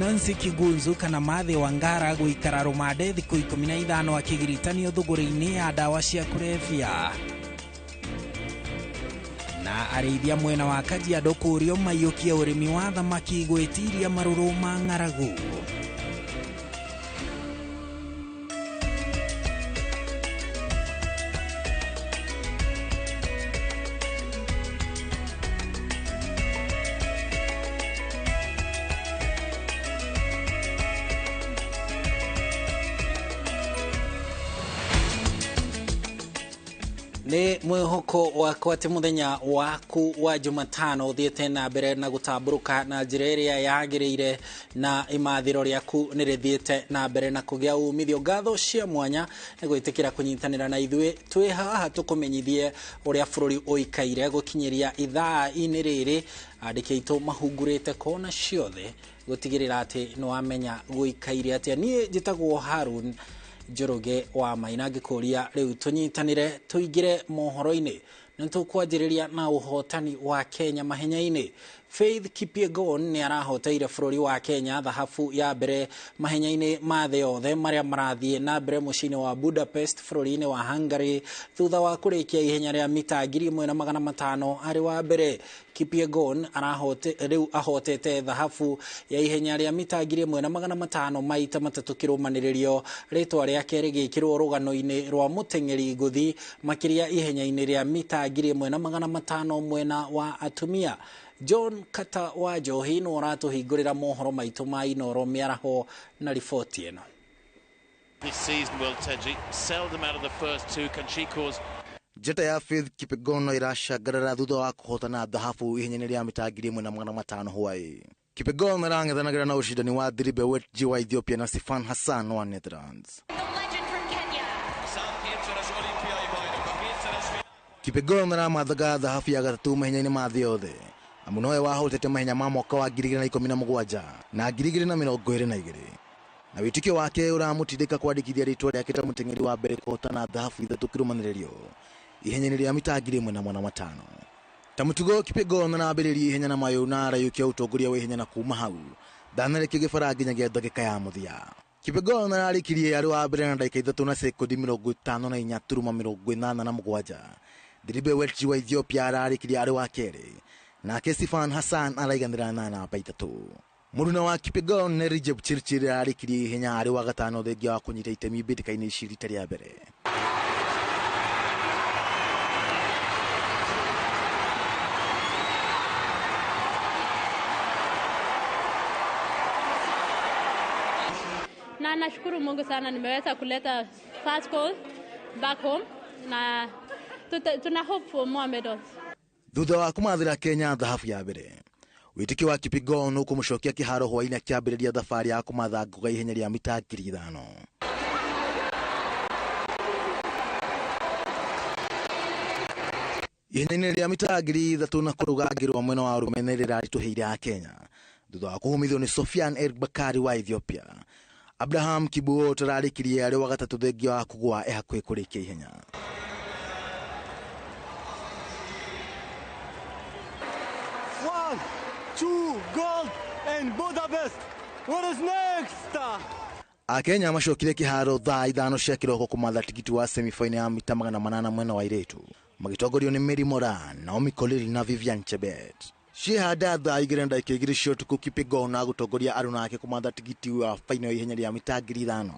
Nancy Kigunzu kana Mathe Wangara gũikara rũmande thikũ 15 akĩgiritanio thũgũrĩ-inĩ ya ndawa cia kũrebia. Na arĩithia mwena wa Kajiado kũũrio maiyũkie ũrĩmi wa thamaki gwĩtiria marũrũ ma ng'aragu. Nĩ mwĩhoko wakwa atĩ mũthenya waku wa Jumatano ũthiĩte na mbere na gũtambũrũka na njĩra ĩrĩa yagĩrĩire na imathĩro rĩaku nĩ rĩthiĩte na mbere na kũgĩa umithio. Ngatho cia mwanya nĩ gwĩtĩkĩra kũnyitanĩra na ithuĩ twĩ haha tũkũmenyithie ũrĩa bũrũri ũikaire gũkinyĩria ithaa-inĩ rĩrĩ. Andĩki aitũ mahungurĩte kona ciothe gũtigĩrĩra atĩ nĩ wamenya gũikaire atĩa. Niĩ njĩtagwo Harun Njoroge wa Maina, ngĩkũria rĩu tũnyitanĩre tũingĩre mohoro-inĩ. Nĩ tũkwanjĩrĩria na ũhotani wa Kenya mahenya-inĩ. Faith Kipyegon nĩ arahoteire bũrũri wa Kenya thahabu ya mbere mahenya-inĩ ma thĩ yothe marĩa marathiĩ na mbere mũciĩ-inĩ wa Budapest bũrũri-inĩ wa Hungary thutha wa kũrĩkia ihenya rĩa mita 1500 arĩ wa mbere. Kipyegon rĩu ahotete thahabu ya ihenya rĩa mita 1500 maita matatũ kĩrũmanĩrĩrio, rĩtwa rĩake rĩgĩkĩrwo rũgano-inĩ rwa mũteng'eri ngũthi makĩria ihenya-inĩ rĩa mita 1500 mwena wa atumia. John Kata wa Njohi nĩ ũratũhingũrĩra mohoro maitũ ma Inoro mĩaraho na riboti ĩno. This season, Welteji seldom out of the first two. Can she cause Njata ya Faith Kipyegon no ĩracangarara thutha wa kũhotana thahabu ihenya-inĩ rĩa mita 1500 hwaĩ. Kipyegon arang'ethanagĩra na ũcindani wa Diribe Wetji wa Ethiopia na Sifan Hassan wa Netherlands. Kipyegon aramathaga thahabu ya gatatũ mahenya-inĩ ma thĩ yothe, amu nowe wahotete mahenya ma mwaka wa 2017 na 2022. Na wĩtĩkio wake ũramũtindĩka kwandĩkithia rĩtwa rĩake ta mũteng'eri wa mbere kũhotana thahabu ithatũ kĩrũmanĩrĩrio ihenya-inĩ rĩa mita 1500. Ta mũtugo Kipyegon arambĩrĩria ihenya na mayũ na araiũkia ũtongoria wa ihenya na kuma hau ndanarekia gĩbara nginyagia ndagĩka ya mũthia. Kipyegon ararĩkirie arĩ wa mbere na ndagĩka 3 na sekondi 54.87. Diribe Welchi wa Ethiopia ararĩkirie arĩ wa kerĩ, nake Sifan Hassan araiganĩra na namba 3. Mũruna wa Kipyegon Nelly Jepchirchir ararĩkirie ihenya arĩ wa gatano thengia wa kũnyita itemi mbĩtĩka-inĩ ici rita rĩa mbere. Na nashukuru Mungu sana nimeweza kuleta first goal back home na tuna hope for more medals. Thutha wa kũmathĩra Kenya thahabu ya mbere, wĩtĩkio wa Kipyegon ũkũmũcokia kĩharo hwaĩ-inĩ akĩambĩrĩria thabarĩ ya kũmatha ngũga ihenya rĩa mita 5000. Ihenya-inĩ rĩa mita 3000 na kũrũga ngĩrwa mwena wa arũme nĩ rĩraritũhĩire a Kenya thutha wa kũhũmithio nĩ Sofian El Bakari wa Ethiopia. Abraham Kibuot ararĩkirie arĩ wa gatatũ thengia wa kũgũa e hakuhĩ kũrĩkia ihenya. 1, 2, gold and Budapest. What is next? Akenya macokire kĩharo thaa 5 cia kĩroko kũmatha tigiti wa semifinal ya mita 800 mwena wa airĩtu magĩtongorio nĩ Mary Moran, Naomi Kolil na Vivian Chebet. Ciehanda thaa 2:02 cia ũtukũ Kipyegon agũtongoria aruna ake kũmatha tigiti wa final ya ihenya rĩa mita 5000.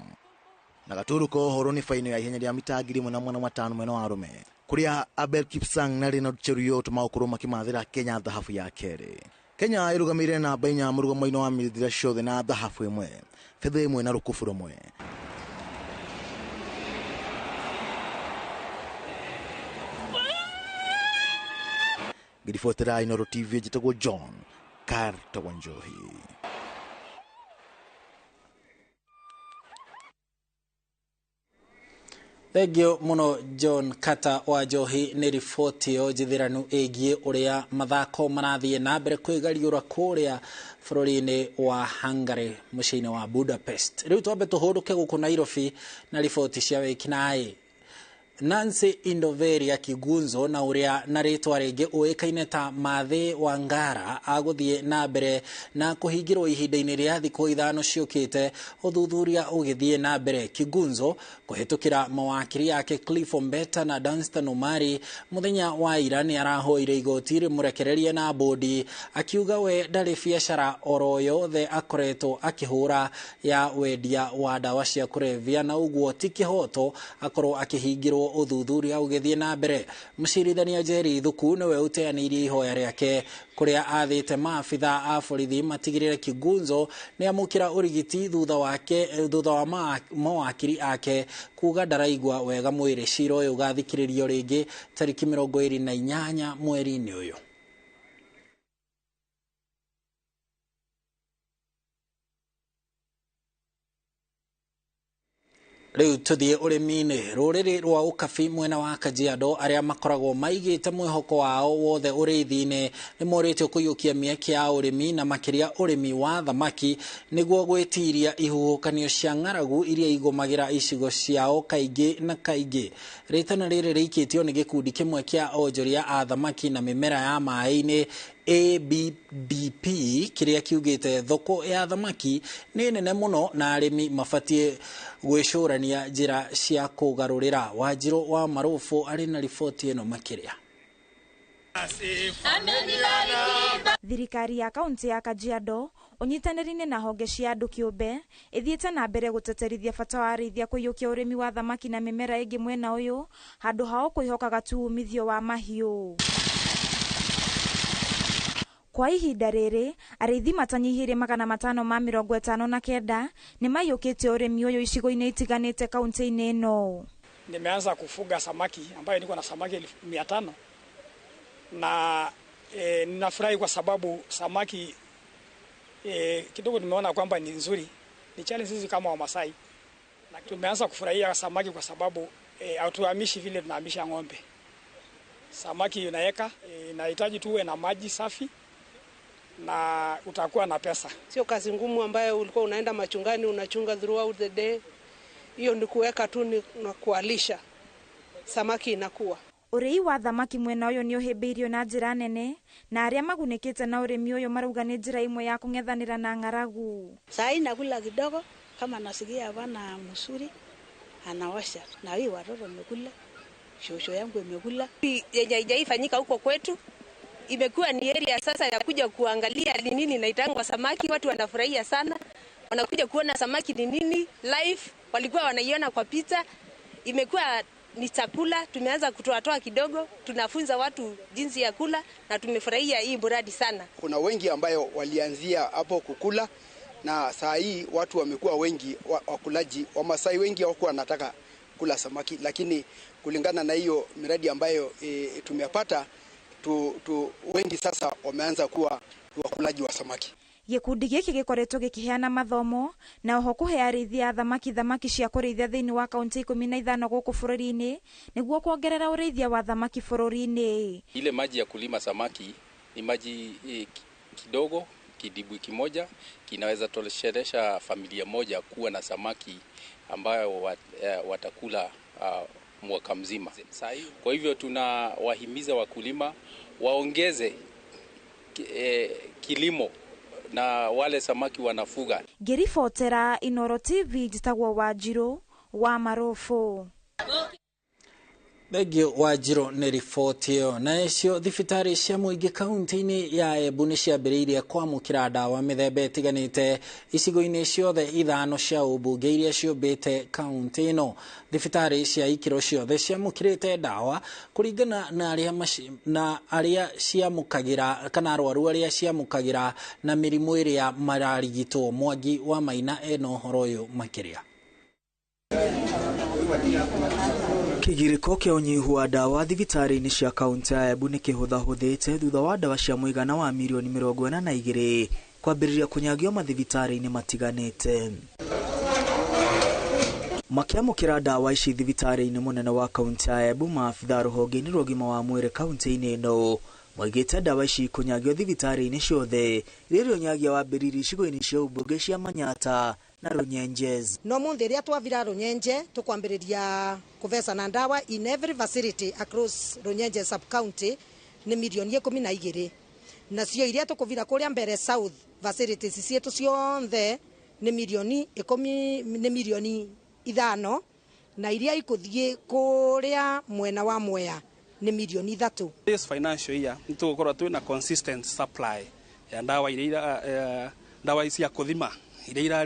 Na gatũrũ ka ũhoro nĩ final ya ihenya rĩa mita 1500 mwena wa arũme kũrĩa Abel Kipsang na Leonard Cheruiyot magũkorwo makĩmathĩra Kenya thahabu ya kerĩ. Kenya ĩrũgamĩrĩire namba 4 mũrũgamo-inĩ wa mĩthira ciothe na thahabu 1, betha 1 na rũkũbũ rũmwe. Ngĩribotera Inooro TV njĩtagwo John Carter Wanjohi. Thengio mũno John Kata wa Njohi nĩ riboti ĩyo njithĩranu ĩgiĩ ũrĩa mathako marathiĩ na mbere kwĩgariũra kũrĩa bũrũri-inĩ wa Hungary mũciĩ-inĩ wa Budapest. Rĩu twambe tũhũndũke gũkũ Nairobi na riboti cia wĩkinaĩ. Nancy Indoveria Kigunzo na uria na ritwa ringi uikaine ta Mathi Wangara aguthie na mbere na kuhingirwo ihinda-ini ria thiku 5 ciukite uthuthuria ugithie na mbere. Kigunzo kuhitukira mawakiri yake Cliff Ombeta na Danstan Omari muthenya wa ira ni arahoire igoti rimurekererie na bodi akiuga we ndari biacara oro yothe akoretwo akihura ya wendia wa ndawa cia kurevia na uguo ti kihoto akorwo akihingirwo uthuthuria ugithie na mbere. Mucirithania Jerry Thuku niwe uteanĩirie ihoya rĩake kuria athĩte maabitha a borithi matigĩrĩre Kigunzo nĩ amũkĩra ũrigiti thutha wa mawakiri ake kuga ndaraigua wega mwĩrĩ. Cira ũyũ ũgathikĩrĩrio rĩngĩ tarĩki 28 mweri-inĩ ũyũ. Rĩu tũthiĩ ũrĩmi-inĩ. Rũrĩrĩ rwa Ũkabi mwena wa Kajiado arĩa makoragwo maigĩte mwĩhoko wao wothe ũrĩithi-inĩ nĩ morĩtio kũiyũkia mĩeke ya ũrĩmi na makĩria ũrĩmi wa thamaki nĩguo gwĩtiria ihuhũkanio cia ng'aragu iria igũmagĩra icigo ciao kaingĩ na kaingĩ. Rĩtana rĩrĩ rĩikĩtio nĩ gĩkundi kĩmwe kĩa onjoria a thamaki na mĩmera ya maĩ-inĩ ABDP kĩrĩa kiugĩte thoko ya thamaki nĩ nene mũno na arĩmi mabatiĩ gwĩcũrania njĩra cia kũgarũrĩra. Wanjirũ wa Marũbũ arĩ na riboti ĩno makĩria. Thirikari ya kaunti ya Kajiado ũnyitanĩri-inĩ na honge cia andũ kĩũmbe ĩthiĩte na mbere gũteterithia bata wa arĩithia kũiyũkia ũrĩmi wa thamaki na mĩmera ĩngĩ mwena ũyũ handũ hao kwĩhokaga tu umithio wa mahiũ. Kwa ihinda rĩrĩ arĩithi matanyihĩire 559 nĩ maiyũkĩtie ũrĩmi ũyũ icigo-inĩ itiganĩte kaunti-inĩ ĩno. Nimeanza kufuga samaki ambayo niko na samaki 500 na ninafurahi kwa sababu samaki kidogo nimeona kwamba ni nzuri. Ni challenge sisi kama Wamasai. Na tumeanza kufurahia samaki kwa sababu hatuhamishi vile tunahamisha ng'ombe. Samaki unaweka, inahitaji tuwe na maji safi na utakuwa na pesa. Sio kazi ngumu ambayo ulikuwa unaenda machungani unachunga throughout the day. Hiyo ni kuweka tu na kualisha. Samaki inakuwa. Ũrĩi wa thamaki mwena ũyũ nĩ ũhĩmbĩirio na njĩra nene na arĩa magunĩkĩte na ũrĩmi ũyũ marauga nĩ njĩra ĩmwe ya kũng'ethanĩra na ng'aragu. Saa hii nakula kidogo kama nasikia hapana mzuri anawasha na hii watoto wamekula, shosho yangu imekula. Yenye haijaifanyika huko kwetu imekuwa ni area sasa ya kuja kuangalia ni nini inaitangwa samaki. Watu wanafurahia sana, wanakuja kuona samaki ni nini live, walikuwa wanaiona kwa picha. Imekuwa ni chakula, tumeanza kutoa kidogo, tunafunza watu jinsi ya kula na tumefurahia hii mradi sana. Kuna wengi ambayo walianzia hapo kukula na saa hii watu wamekuwa wengi wakulaji. Wamasai wengi hawakuwa wanataka kula samaki, lakini kulingana na hiyo miradi ambayo tumepata wengi sasa wameanza kuwa wakulaji wa samaki. Gĩkundi gĩkĩ gĩkoretwo gĩkĩheana mathomo na oho kũhe arĩithi a thamaki thamaki cia kũrĩithia thĩinĩ wa kaunti 15 gũkũ bũrũri-inĩ nĩguo kuongerera ũrĩithia wa thamaki bũrũri-inĩ. Ile maji ya kulima samaki ni maji kidogo, kidibwi kimoja kinaweza toshelesha familia moja kuwa na samaki ambayo watakula mwaka mzima. Kwa hivyo tunawahimiza wakulima waongeze kilimo na wale samaki wanafuga. Ngĩribotera Inoro TV njĩtagwo Wanjirũ wa Marũbũ. Thengio Wanjirũ nĩ riboti ĩyo. Na icio thibitarĩ cia mũingĩ kaunti-inĩ ya Embu nĩ ciambĩrĩirie kwamũkĩra ndawa mĩthemba ĩtiganĩte icigo-inĩ ciothe 5 cia ũmbunge iria ciũmbĩte kaunti ĩno. Thibitarĩ cia ikĩro ciothe ciamũkĩrĩte ndawa kũringana na arĩa ciamũkagĩra kana arwaru arĩa ciamũkagĩra na mĩrimũ ĩrĩa mararigitwo. Mwangi wa Maina ena ũhoro ũyũ makĩria. Kĩgirĩko kĩa ũnyihu wa ndawa thibitarĩ-inĩ cia kaunti ya Embu nĩ kĩhũthahũthĩte thutha wa ndawa cia mũigana wa mirioni 42 kwambĩrĩria kũnyagio mathibitarĩ-inĩ matiganĩte. Makĩamũkĩra ndawa ici thibitarĩ-inĩ mũnene wa kaunti ya Embu, maabitha rũhonge-inĩ rwa ũgima wa mwĩrĩ kaunti-inĩ ĩno moigĩte ndawa ici kũnyagio thibitarĩ-inĩ ciothe rĩrĩa ũnyagia wambĩrĩirie icigo-inĩ cia ũmbunge cia Manyata, Na Runyenjes. No munthi ria twavira Runyenje tukwambiriria kuvesana ndawa in every facility across Runyenje sub county ni milioni 12, nacio iria tukuvira kuria Mbere South facilities cietu cionthe ni milioni 10, ni milioni 5, na iria ikuthie kuria mwena wa Mwea ni milioni 3. This financial year nitugukorwo twina consistent supply ya ndawa iria ndawa cia kuthima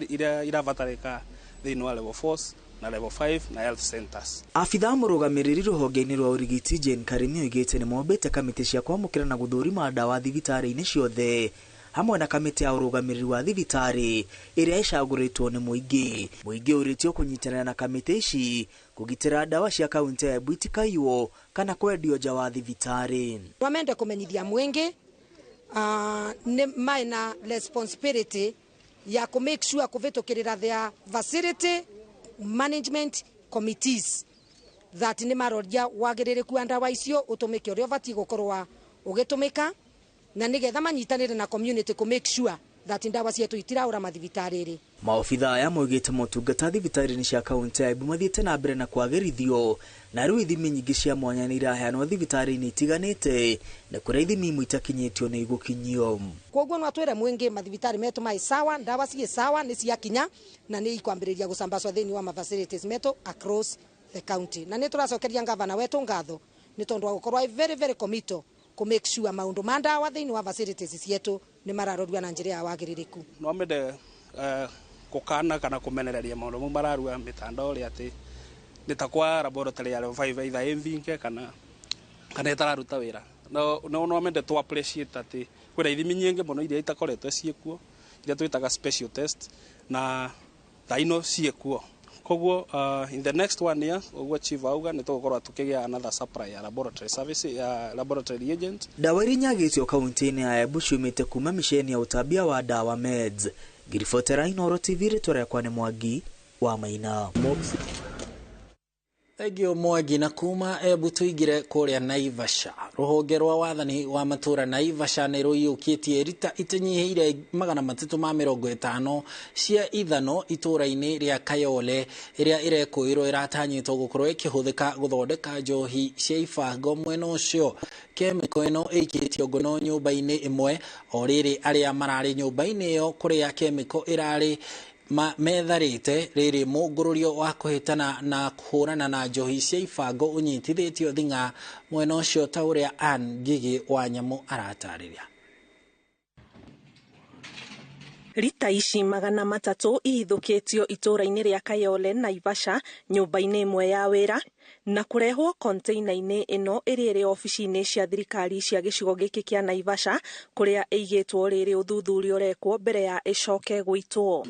iria irabatarika thiini wa level 4 na level 5 na health centers. Abithaa mũrũgamĩrĩri rũhonge-inĩ rwa ũrigiti Jane Karimi oigĩte nĩ mombĩte kamĩtĩ cia kwamũkĩra na gũthũrima ndawa thibitarĩ-inĩ ciothe hamwe na kamĩtĩ ya ũrũgamĩrĩri wa thibitarĩ ĩrĩa ĩcagũrĩtwo nĩ mũingĩ. Mũingĩ ũrĩtio kũnyitanĩra na kamĩtĩ ici kũgitĩra ndawa cia kaunti ya Embu itikaiywo kana kwendio nja wa thibitarĩ. Wamende kũmenyithia mũingĩ nĩ maina responsibility ya kũ make sure kũvĩtũkĩrĩra their facility management committees that nĩ maroria wagĩrĩrĩku wa ndawa icio ũtũmĩke ũrĩa ũbatiĩ gũkorwo ũgĩtũmĩka, na nĩgetha manyitanĩre na community kũ make sure that ndawa cietu itiraura mathibitarĩ. Maobithaa aya maugĩte motungata thibitarĩ-inĩ cia kaunti ya Embu mathiĩte na mbere na kwagĩrithio, na rĩu ithimi nyingĩ cia mwanya nĩ iraheanwo thibitarĩ-inĩ itiganĩte na kũrĩa ithimi imwe itakinyĩtio nĩ igũkinyio. Koguo no atwĩre mũingĩ mathibitarĩ metu mai sawa, ndawa ciĩ sawa, nĩ ciakinya na nĩ ikwambĩrĩria gũcambacwo thĩinĩ wa ma-facilities metu across the county. Na nĩ tũracokeria ngavana wetu ngatho nĩ tondũ wa gũkorwo very very committed kũ make sure maũndũ ma ndawa thĩinĩ wa facilities cietu nĩ mararorua na njĩra ya wagĩrĩrĩku. No mende gũkana kana kũmenereria maũndũ mau mararua mĩtandao rĩ atĩ nĩ ta kwa laboratory ya level 5 either ĩ thinke kana ĩtararuta wĩra. No mende tũ appreciate atĩ kwĩna ithimi nyingĩ mũno iria itakoretwo ciĩkuo iria twĩtaga special test na thaa ino ciĩkuo. Koguo in the next 1 year ũguo chief auga nĩ tũgũkorwo tukĩgĩa another supply ya laboratory service ya laboratory agent. Ndawa iria inyagĩtio kaunti-inĩ ya Embu ciumĩte kuma mĩceni ya ũtambia wa ndawa meds. Ngiribotera Inooro TV, rĩtwa rĩakwa nĩ Mwangi wa Maina. Thengio Mwangi. Na kuma Embu tuingire kuria Naivasha. Ruhonge rwa wathani wa matura Naivasha nĩ rũiyũkĩtie rita itinyihĩire 350 cia ithano itũra-inĩ rĩa Kayole ĩrĩa ĩrekũĩrwo ĩratanyĩtwo gũkorwo ĩkĩhũthĩka gũthondeka njohi cia ibango mwena ũcio. Kemiko ĩno ĩikĩtio ngono nyũmba-inĩ ĩmwe o rĩrĩ arĩa mararĩ nyũmba-inĩ ĩyo kũrĩa kemiko ĩrarĩ metharĩte rĩrĩ mũngũrũrio wa kũhĩtana na kũhũrana na njohi cia ibango ũnyitithĩtio thing'a mwena ũcio ta ũrĩa Ann Ngigĩ wa Nyamũ aratarĩria. Rita ici 300 ihithũkĩtio itũra-inĩ rĩa Kayole Naivasha nyũmba-inĩ ĩmwe ya wĩra na kũrehwo konteina-inĩ ĩno ĩrĩa ĩrĩ obici-inĩ cia thirikari cia gĩcigo gĩkĩ kĩa Naivasha kũrĩa ĩigĩtwo rĩrĩ ũthuthuria ũrekwo mbere ya ĩcoke gũitwo.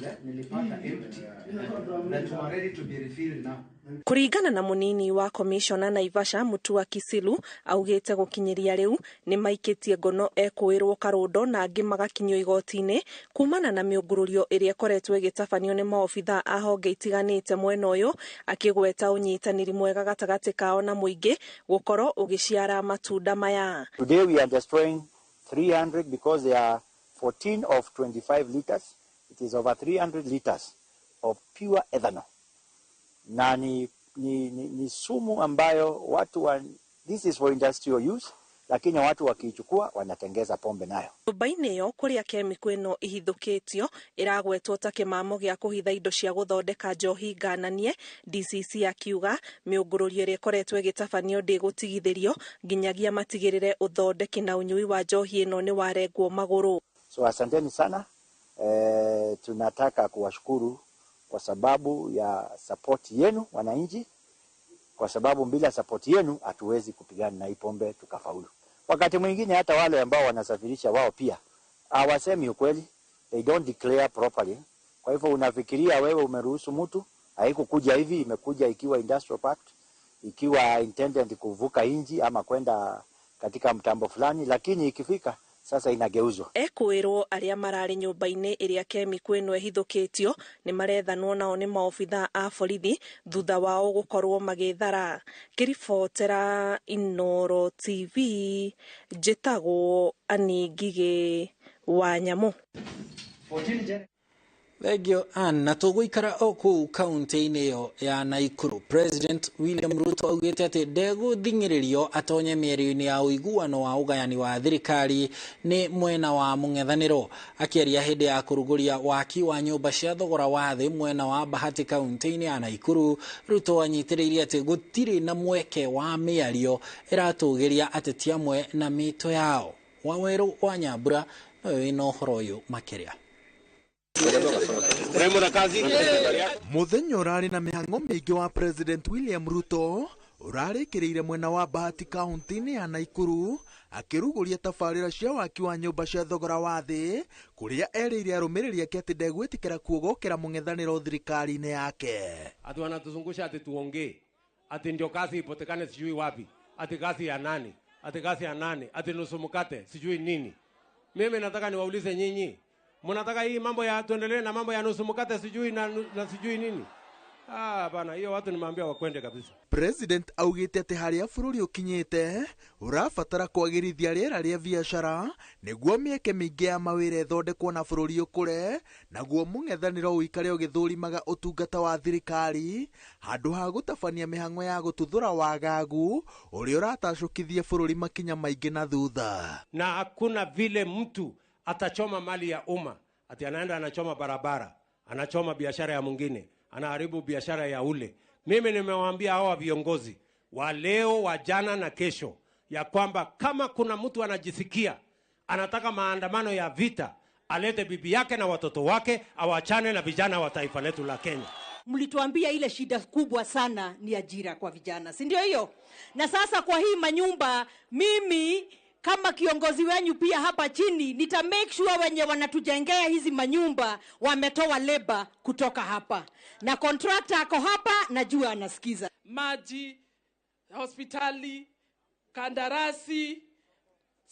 Kũringana na mũnini wa komishona Naivasha Mutua Kisilu augĩte gũkinyĩria rĩu nĩ maikĩtie ngono ekũĩrwo Karũndo na angĩ magakinyio igoti-inĩ kumana na mĩũngũrũrio ĩrĩa ĩkoretwo ĩgĩtabanio nĩ maobithaa a honge itiganĩte mwena ũyũ, akĩgweta ũnyitanĩri mwega gatagatĩ kao na mũingĩ gũkorwo ũgĩciara matunda maya. Today we are destroying 300 because they are 14 of 25 liters. It is over 300 liters of pure ethanol. Na ni sumu ambayo watu this is for industrial use, lakini watu wakiichukua wanatengeza pombe nayo. Nyũmba-inĩ ĩyo kũrĩa kemiko ĩno ihithũkĩtio ĩragwetwo ta kĩmamo gĩa kũhitha indo cia gũthondeka njohi ngananie. DCC akiuga mĩũngũrũrio ĩrĩa ĩkoretwo ĩgĩtabanio ndĩgũtigithĩrio nginyagia matigĩrĩre ũthondeki na ũnyui wa njohi ĩno nĩ warengwo magũrũ. So asanteni sana. Tunataka kuwashukuru kwa sababu ya support yenu wananchi, kwa sababu bila support yenu hatuwezi kupigana na hii pombe tukafaulu. Wakati mwingine hata wale ambao wanasafirisha wao pia hawasemi ukweli, they don't declare properly. Kwa hivyo unafikiria wewe umeruhusu mtu, haikukuja hivi, imekuja ikiwa industrial park, ikiwa intended kuvuka inji ama kwenda katika mtambo fulani, lakini ikifika sasa inageuzwa. Ekwĩrwo arĩa mararĩ nyũmba-inĩ ĩrĩa kemiko ĩno ĩhithũkĩtio nĩ marethanwo nao nĩ maobithaa a borithi thutha wao gũkorwo magĩthara. Ngĩribotera Inooro TV njĩtagwo Annie Ngigĩ wa Nyamũ. Thengio Ann. Na tũgũikara o kũu kaunti-inĩ ĩyo ya Naikuru. President William Ruto augĩte atĩ ndegũthing'ĩrĩrio atonye mĩario-inĩ ya ũiguano wa ũgayani wa thirikari nĩ mwena wa mũng'ethanĩro. Akĩaria hĩndĩ ya kũrugũria waki wa nyũmba cia thogora wa thĩ mwena wa Bahati kaunti-inĩ ya Naikuru, Ruto anyitĩrĩirie atĩ gũtirĩ na mweke wa mĩario ĩratũgĩria ateti amwe na mĩto yao. Wawerũ wa Nyambura nowe wĩna ũhoro ũyũ makĩria. Muthenya urari na mihango miingi wa President William Ruto urarikiriire mwena wa Bahati kaunti-inĩ ya Naikuru akiruguria tabarĩra cia waki wa nyũmba cia thogora wa thĩ kuria erĩire arũmĩrĩri ake atĩ ndegwĩtĩkĩra kuogokera mũng'ethanĩro thirikari-inĩ yake. Ati wanatuzungusha ati tuongee, ati ndio kazi ipotekane sijui wapi, ati kazi ya nani, ati kazi ya nani, ati nusu mkate sijui nini. Mimi nataka niwaulize nyinyi, mnataka hii mambo ya tuendelee na mambo ya nusu mkate sijui na sijui nini? Ah bana, hiyo watu nimeambia wakwende kabisa. President augite ati haria bururi ukinyite urabatara kwagirithia riera ria biashara niguo mieke mingi ya mawira ithondekwo na bururi ukure, naguo mung'ethaniro uikare ugithurimaga utungata wa thirikari handu ha gutabania mihango ya gututhura wagagu uria uratacukithia bururi makinya maingi na thutha. Na hakuna vile mtu atachoma mali ya umma, ati anaenda anachoma barabara, anachoma biashara ya mwingine, anaharibu biashara ya ule. Mimi nimewaambia hawa viongozi wa leo, wa jana na kesho, ya kwamba kama kuna mtu anajisikia anataka maandamano ya vita, alete bibi yake na watoto wake, awachane na vijana wa taifa letu la Kenya. Mlituambia ile shida kubwa sana ni ajira kwa vijana, si ndio hiyo? Na sasa kwa hii manyumba, mimi kama kiongozi wenyu pia hapa chini nita make sure wenye wanatujengea hizi manyumba wametoa labor kutoka hapa. Na contractor ako hapa, najua anasikiza. Maji, hospitali, kandarasi,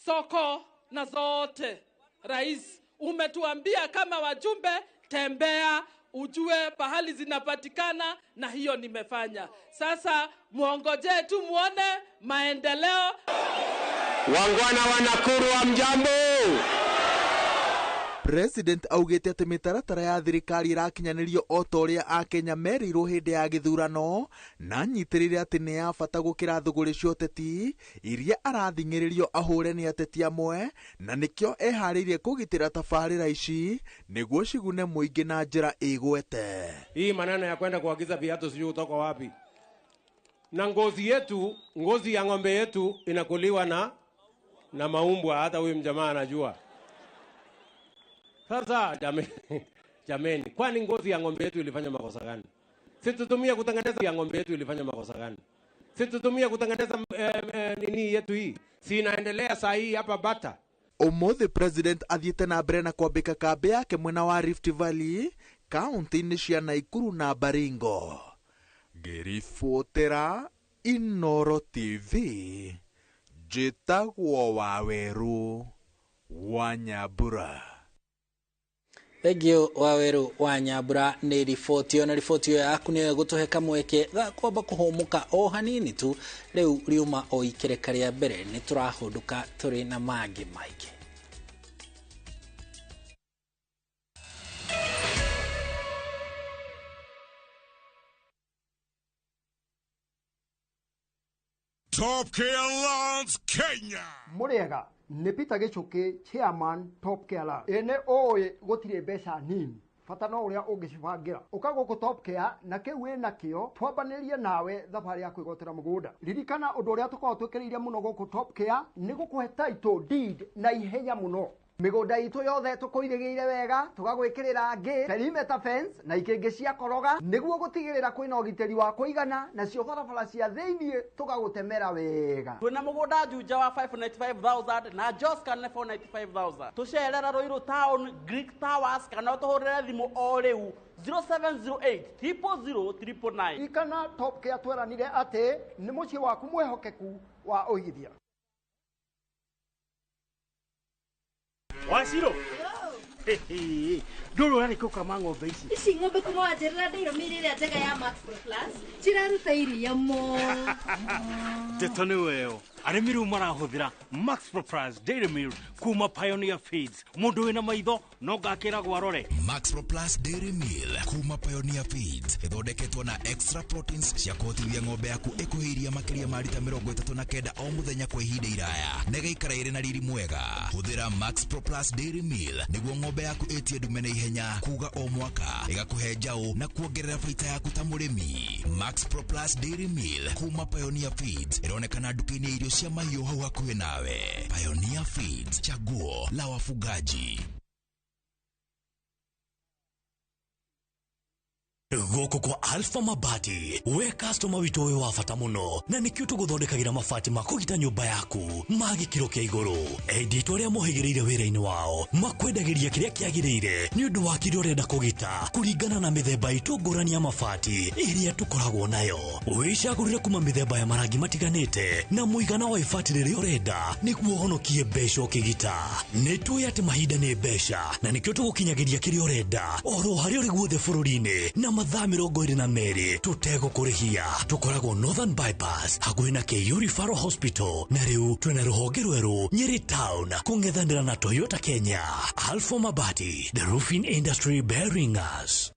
soko na zote. Rais, umetuambia kama wajumbe, tembea ujue pahali zinapatikana, na hiyo nimefanya. Sasa muongoje tu muone maendeleo. Wangwana wa Nakuru wa mjambo. President augite ati mitaratara ya thirikari irakinyanirio o ta uria akenya merirwo hindi ya githurano, na anyitirire ati ni ya bata gukira thuguri cia uteti iria arathing'iririo ahure ni ateti amwe, na nikio eharirie kugitira tabarira ici niguo cigune muingi na njira igwete. Hii maneno ya kwenda kuagiza viatu sijui kutoka wapi, na ngozi yetu, ngozi ya ng'ombe yetu inakuliwa na maumbwa, hata huyu mjamaa anajua. Sasa jameni, kwani ngozi ya ng'ombe yetu ilifanya makosa gani? Situtumia kutengeneza ya ng'ombe yetu ilifanya makosa gani? Situtumia kutengeneza nini yetu hii? Si inaendelea saa hii hapa Bata. Umuthi President athiite na mbere na kwambika kambi yake mwena wa Rift Valley, kaunti-inĩ cia Naikuru na Baringo. Ngĩribotera Inoro TV, njĩtagwo Waweru wa Nyambura. Thengio Waweru wa Nyambura nĩ riboti ĩyo, na riboti ĩyo yaku nĩyo ĩgũtũhe kamweke ga kwamba kũhũmũka o hanini tu. Rĩu riuma o ikereka rĩa mbere, nĩ tũrahũndũka tũrĩ na mangĩ maingĩ. Top Care Lands Kenya. Muriega nĩ Peter Gichuki, chairman Top Care Lands. Ene oĩ gũtirĩ mbeca nini, bata no ũrĩa ũngĩcibangira. Ũka gũkũ Top Care na kĩu wĩ nakĩo twambanĩrie nawe thabarĩ ya kwĩgwatĩra mũgũnda. Ririkana ũndũ ũrĩa tũkoragwo twĩkĩrĩire mũno gũkũ Top Care nĩ gũkũhe title deed na ihenya mũno. Mĩgũnda itũ yothe tũkũirĩgĩire wega, tũgagwĩkĩrĩra ngĩ, perimeter fence na ikĩngĩ cia koroga nĩguo gũtigĩrĩra kwĩna ũgitĩri wa kũigana, nacio barabara cia thĩiniĩ tũgagũtemera wega. Twĩna mũgũnda Juja wa 595,000 na Joska nĩ 495,000. Tũcerera Ruiru Town, Greek Towers, kana ũtũhũrĩre thimũ o rĩu 0708 000 999. Ririkana Top Care tweranire atĩ nĩ mũciĩ waku mwĩhokeku wa ũigithia. Waciro. Ndũrũ ũrarĩ kũkama ng'ombe ici. Ici ng'ombe kuma wanjĩrĩra ndĩirũmĩire ĩrĩa njega ya Max Pro Plus, ciraruta iria mo. Ndeto nĩ weyo. Arĩmi rĩu marahũthĩra Max Pro Plus Dairy Meal kuma Pioneer Feeds. Mũndũ wĩna maitho no ngakĩragwo arore. Max Pro Plus Dairy Meal kuma Pioneer Feeds ĩthondeketwo na extra proteins cia kũhotithia ng'ombe yaku ĩkũhe iria makĩria ma rita 39 o mũthenya kwa ihinda iraya na ĩgaikara ĩrĩ na riri mwega. Hũthĩra Max Pro Plus Dairy Meal nĩguo ng'ombe yaku ĩtie ndume na ihenya kuga o mwaka, ĩgakũhe njaũ na kuongerera baita yaku ta mũrĩmi. Max Pro Plus Dairy Meal kuma Pioneer Feeds ĩronekana nduka-inĩ ya irio cia mahiũ hau hakuhĩ nawe. Pioneer Feeds, chaguo la wafugaji. Gũkũ kwa Alpha Mabati, we customer witũ wĩ wa bata mũno, na nĩkĩo tũgũthondekagĩra mabati ma kũgita nyũmba yaku ma gĩkĩro kĩa igũrũ. Endia aitũ arĩa mohĩgĩrĩire wĩra-inĩ wao makwendagĩria kĩrĩa kĩagĩrĩire nĩ ũndũ wa kĩrĩa ũrenda kũgita kũringana na mĩthemba itũ ngũrani ya mabati ĩrĩa tũkoragwo nayo. Wĩcagũrĩre kuma mĩthemba ya marangi matiganĩte na mũigana wa ibati rĩrĩa ũrenda nĩguo ũhonokie mbeca ũkĩgita. Nĩ tũĩ atĩ mahinda nĩ mbeca na nĩkĩo tũgũkinyagĩria kĩrĩa ũrenda oro harĩa ũrĩ guothe bũrũri-inĩ na mathaa 22 tũtegũkũrĩhia. Tũkoragwo Northern Bypass hakuhĩ na KU Referral Hospital, na rĩu twĩna rũhonge rwerũ Nyeri Town kũng'ethanĩra na Toyota Kenya. Alpha Mabati, the roofing industry bearing us.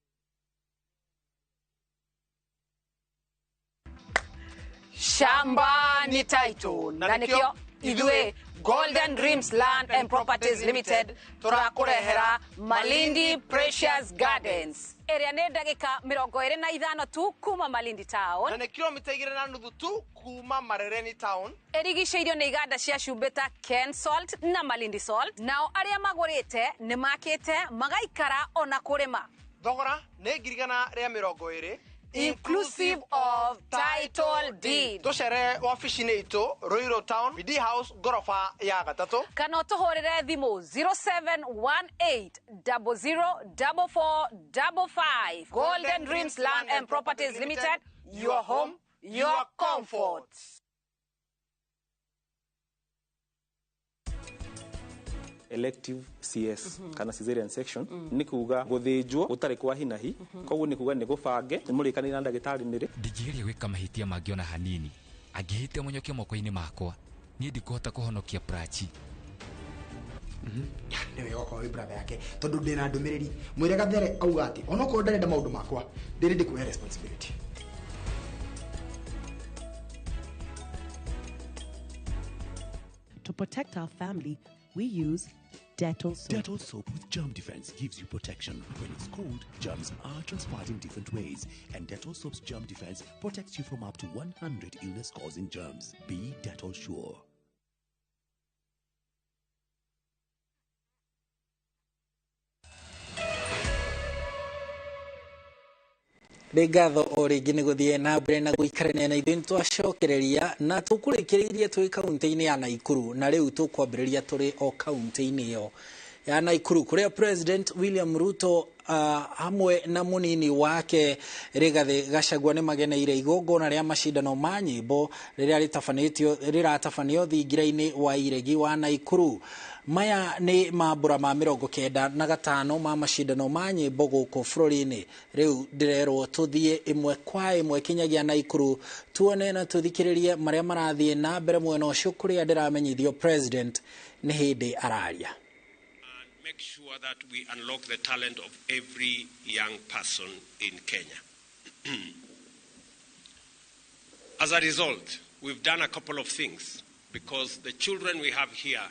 Shamba ni title na nĩkĩo ithuĩ Golden Dreams Land and Properties Limited tũrakũrehera Malindi Precious Gardens ĩrĩa nĩ ndagĩka 25 tu kuma Malindi Town na nĩ kilomita 2.5 tu kuma Marereni Town. Ĩrigicĩirio nĩ iganda cia cumbĩ ta Ken Salt na Malindi Salt. Nao arĩa magũrĩte nĩ makĩte magaikara ona kũrĩma. Thogora nĩ 120,000 inclusive of title deed. Tũcere wabici-inĩ itũ Ruiru Town, BD House ngoroba ya 3, kana ũtũhũrĩre thimũ 0718 004455. Golden Dreams Land and Properties Limited, your home, your comfort. Elective CS kana cesarean section nĩ kuga gũthĩnjwo gũtarĩ kwa hinahi, koguo nĩ kuga nĩ gũbange nĩ mũrĩkanĩire na ndagĩtarĩ nĩrĩ. Ndingĩgeria gwĩka mahĩtia mangĩ ona hanini. Angĩhĩtia mũnyoke moko-inĩ makwa, niĩ ndikũhota kũhonokia Prachi. Nĩ wega okorwo wĩ brother yake tondũ ndĩna ndũmĩrĩri mwĩre Gathere auga atĩ onokorwo ndarenda maũndũ makwa ndĩrĩ ndĩkuoya responsibility. To protect our family, we use Dettol soap. Dettol soap with germ defense gives you protection. When it's cold, germs are transferred in different ways, and Dettol soap's germ defense protects you from up to 100 illness-causing germs. Be Dettol sure. Nĩ ngatho o rĩngĩ nĩ gũthiĩ na mbere na gũikarania na ithuĩ. Nĩtwacokereria na tũkũrĩkĩrĩirie twĩ kaunti-inĩ ya Naikuru, na rĩu tũkwambĩrĩria tũrĩ o kaunti-inĩ ĩyo ya Naikuru kũrĩa President William Ruto hamwe na mũnini wake Rigathi Gachagua nĩ mageneire igongona rĩa macindano ma nyĩmbo rĩrĩa rĩratabanio thingira-inĩ wa Iregi wa Naikuru. Maya nĩ mambura ma 95 ma macindano ma nyĩmbo gũkũ bũrũri-inĩ. Rĩu ndĩrerwo tũthiĩ ĩmwe kwa ĩmwe kinyagia Naikuru tuone na tũthikĩrĩrie marĩa marathiĩ na mbere mwena ũcio kũrĩa ndĩramenyithio President nĩ hĩndĩ araria. Make sure that we unlock the talent of every young person in Kenya. As a result, we've done a couple of things because the children we have here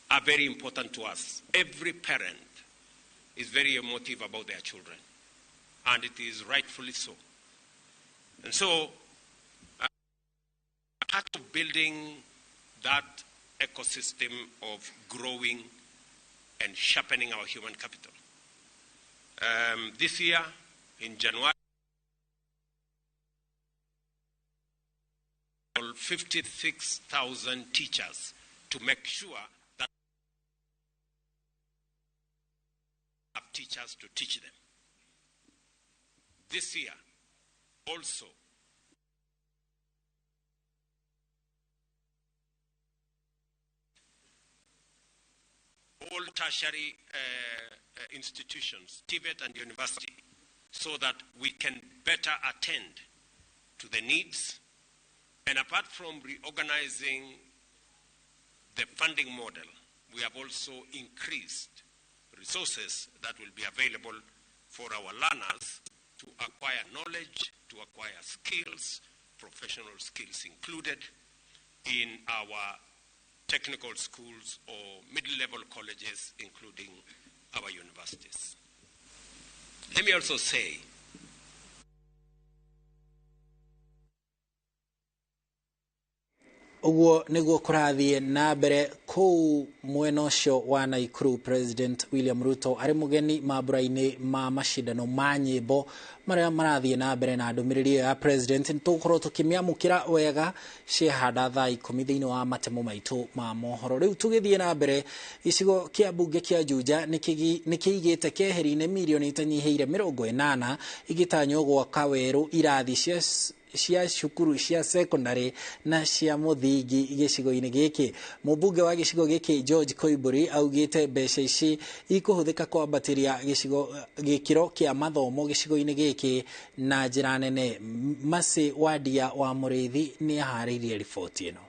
are very important to us. Every parent is very emotive about their children, and it is rightfully so. And so, part of building that ecosystem of growing and sharpening our human capital. This year, in January, 56,000 teachers to make sure that have teachers to teach them. This year, also, all tertiary institutions, TVET and university, so that we can better attend to the needs And apart from reorganizing the funding model, we have also increased resources that will be available for our learners to acquire knowledge, to acquire skills, professional skills included, in our technical schools or middle-level colleges, including our universities. Let me also say Ũguo nĩguo kũrathiĩ na mbere kũu mwena ũcio wa Nakuru. President William Ruto arĩ mũgeni mambura-inĩ ma macindano ma nyĩmbo marĩa marathiĩ na mbere, na ndũmĩrĩri ĩyo ya president nĩ tũgũkorwo tũkĩmĩamũkĩra wega ciehanda thaa 10 thĩinĩ wa matemo maitũ ma mohoro. Rĩu tũgĩthiĩ na mbere, gĩcigo kĩa mbunge kĩa Juja nĩ kĩigĩte keheri-inĩ mirioni itanyihĩire 80 igĩtanywo gwaka werũ irathi cia cukuru cia secondary na cia mũthingi gĩcigo-inĩ gĩkĩ. Mũmbunge wa gĩcigo gĩkĩ George Koimburi augĩte mbeca ici ikũhũthĩka kwambatĩria gĩcigo gĩkĩro kĩa mathomo gĩcigo-inĩ gĩkĩ na njĩra nene. Mercy Wandia wa Mũrĩithi nĩ aharĩirie riboti ĩno.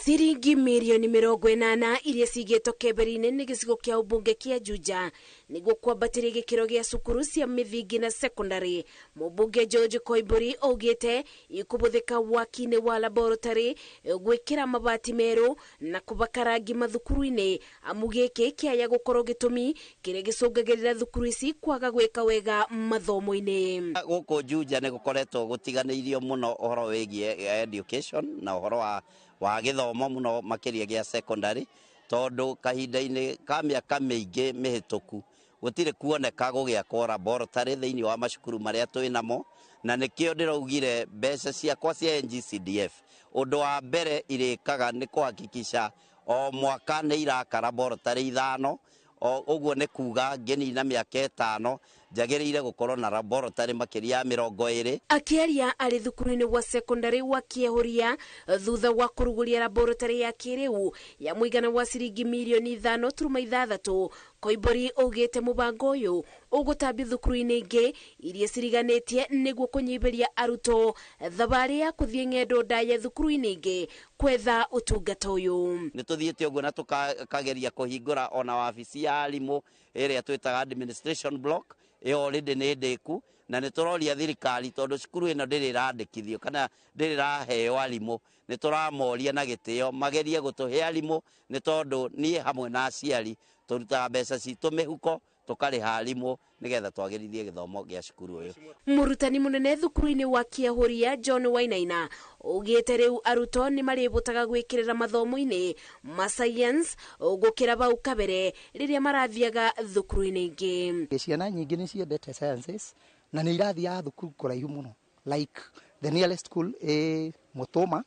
Ciringi mirioni 80 iria cigĩtwo keberi-inĩ nĩ gĩcigo kĩa ũmbunge kĩa Juja nĩguo kwambatĩria gĩkĩro gĩa cukuru cia mĩthingi na secondary. Mũmbunge George Koimburi augĩte ikũhũthĩka waki-inĩ wa laboratory, gwĩkĩra mabati merũ na kũbaka rangi mathukuru-inĩ, amu gĩkĩ kĩaya gũkorwo gĩtũmi kĩrĩa gĩcũngagĩrĩra thukuru ici kwaga gwĩka wega mathomo-inĩ. Gũkũ Juja nĩ gũkoretwo gũtiganĩirio mũno ũhoro wĩgiĩ education na ũhoro wa gĩthomo mũno makĩria gĩa secondary, tondũ kahinda-inĩ ka mĩaka mĩingĩ mĩhĩtũku gũtirĩ kuoneka gũgĩakwo laboratory thĩinĩ wa macukuru marĩa twĩ namo, na nĩkĩo ndĩraugire mbeca ciakwa cia NGCDF ũndũ wa mbere irĩkaga nĩ kũhakikisha o mwaka nĩ iraka laboratory 5. Ũguo nĩ kuga ngĩnina mĩaka 5 njagĩrĩire gũkorwo na laboratory makĩria ya 20. Akĩaria arĩ thukuru-inĩ wa secondary wa Kĩehuria thutha wa kũrugũria laboratory ya kĩrĩu ya mũigana wa ciringi mirioni 5.6, Koimburi augĩte mũbango ũyũ ũgũtambio thukuru-inĩ ingĩ iria ciriganĩtie nĩguo kũnyihĩria arutwo thabarĩ ya kũthiĩ ng'endo ndaya thukuru-inĩ ingĩ kwetha ũtungata ũyũ. Nĩ tũthiĩte ũguo na tũkageria kũhingũra ona wabici ya arimũ ĩrĩa twĩtaga administration block, ĩyo already nĩ ndĩku, na nĩ tũroria thirikari tondũ cukuru ĩno ndĩrĩ ĩrandĩkithio kana ndĩrĩ ĩraheo arimũ, nĩ tũramoria na gĩtĩo magerie gũtũhe arimũ, nĩ tondũ niĩ hamwe na aciari tũrutaga mbeca citũ mĩhuko tũkarĩha arimũ nĩgetha twagĩrithie gĩthomo gĩa cukuru ũyũ. Mũrutani mũnene thukuru-inĩ wa Kĩehuria John Wainaina augĩte rĩu arutwo nĩ marĩbotaga gwĩkĩrĩra mathomo-inĩ ma science gũkĩra bau kabere rĩrĩa marathiaga thukuru-inĩ ingĩ. Ciana nyingĩ nĩ ciendete sciences na nĩ irathiaga thukuru kũraihu mũno, like the nearest school ĩ Mutuma,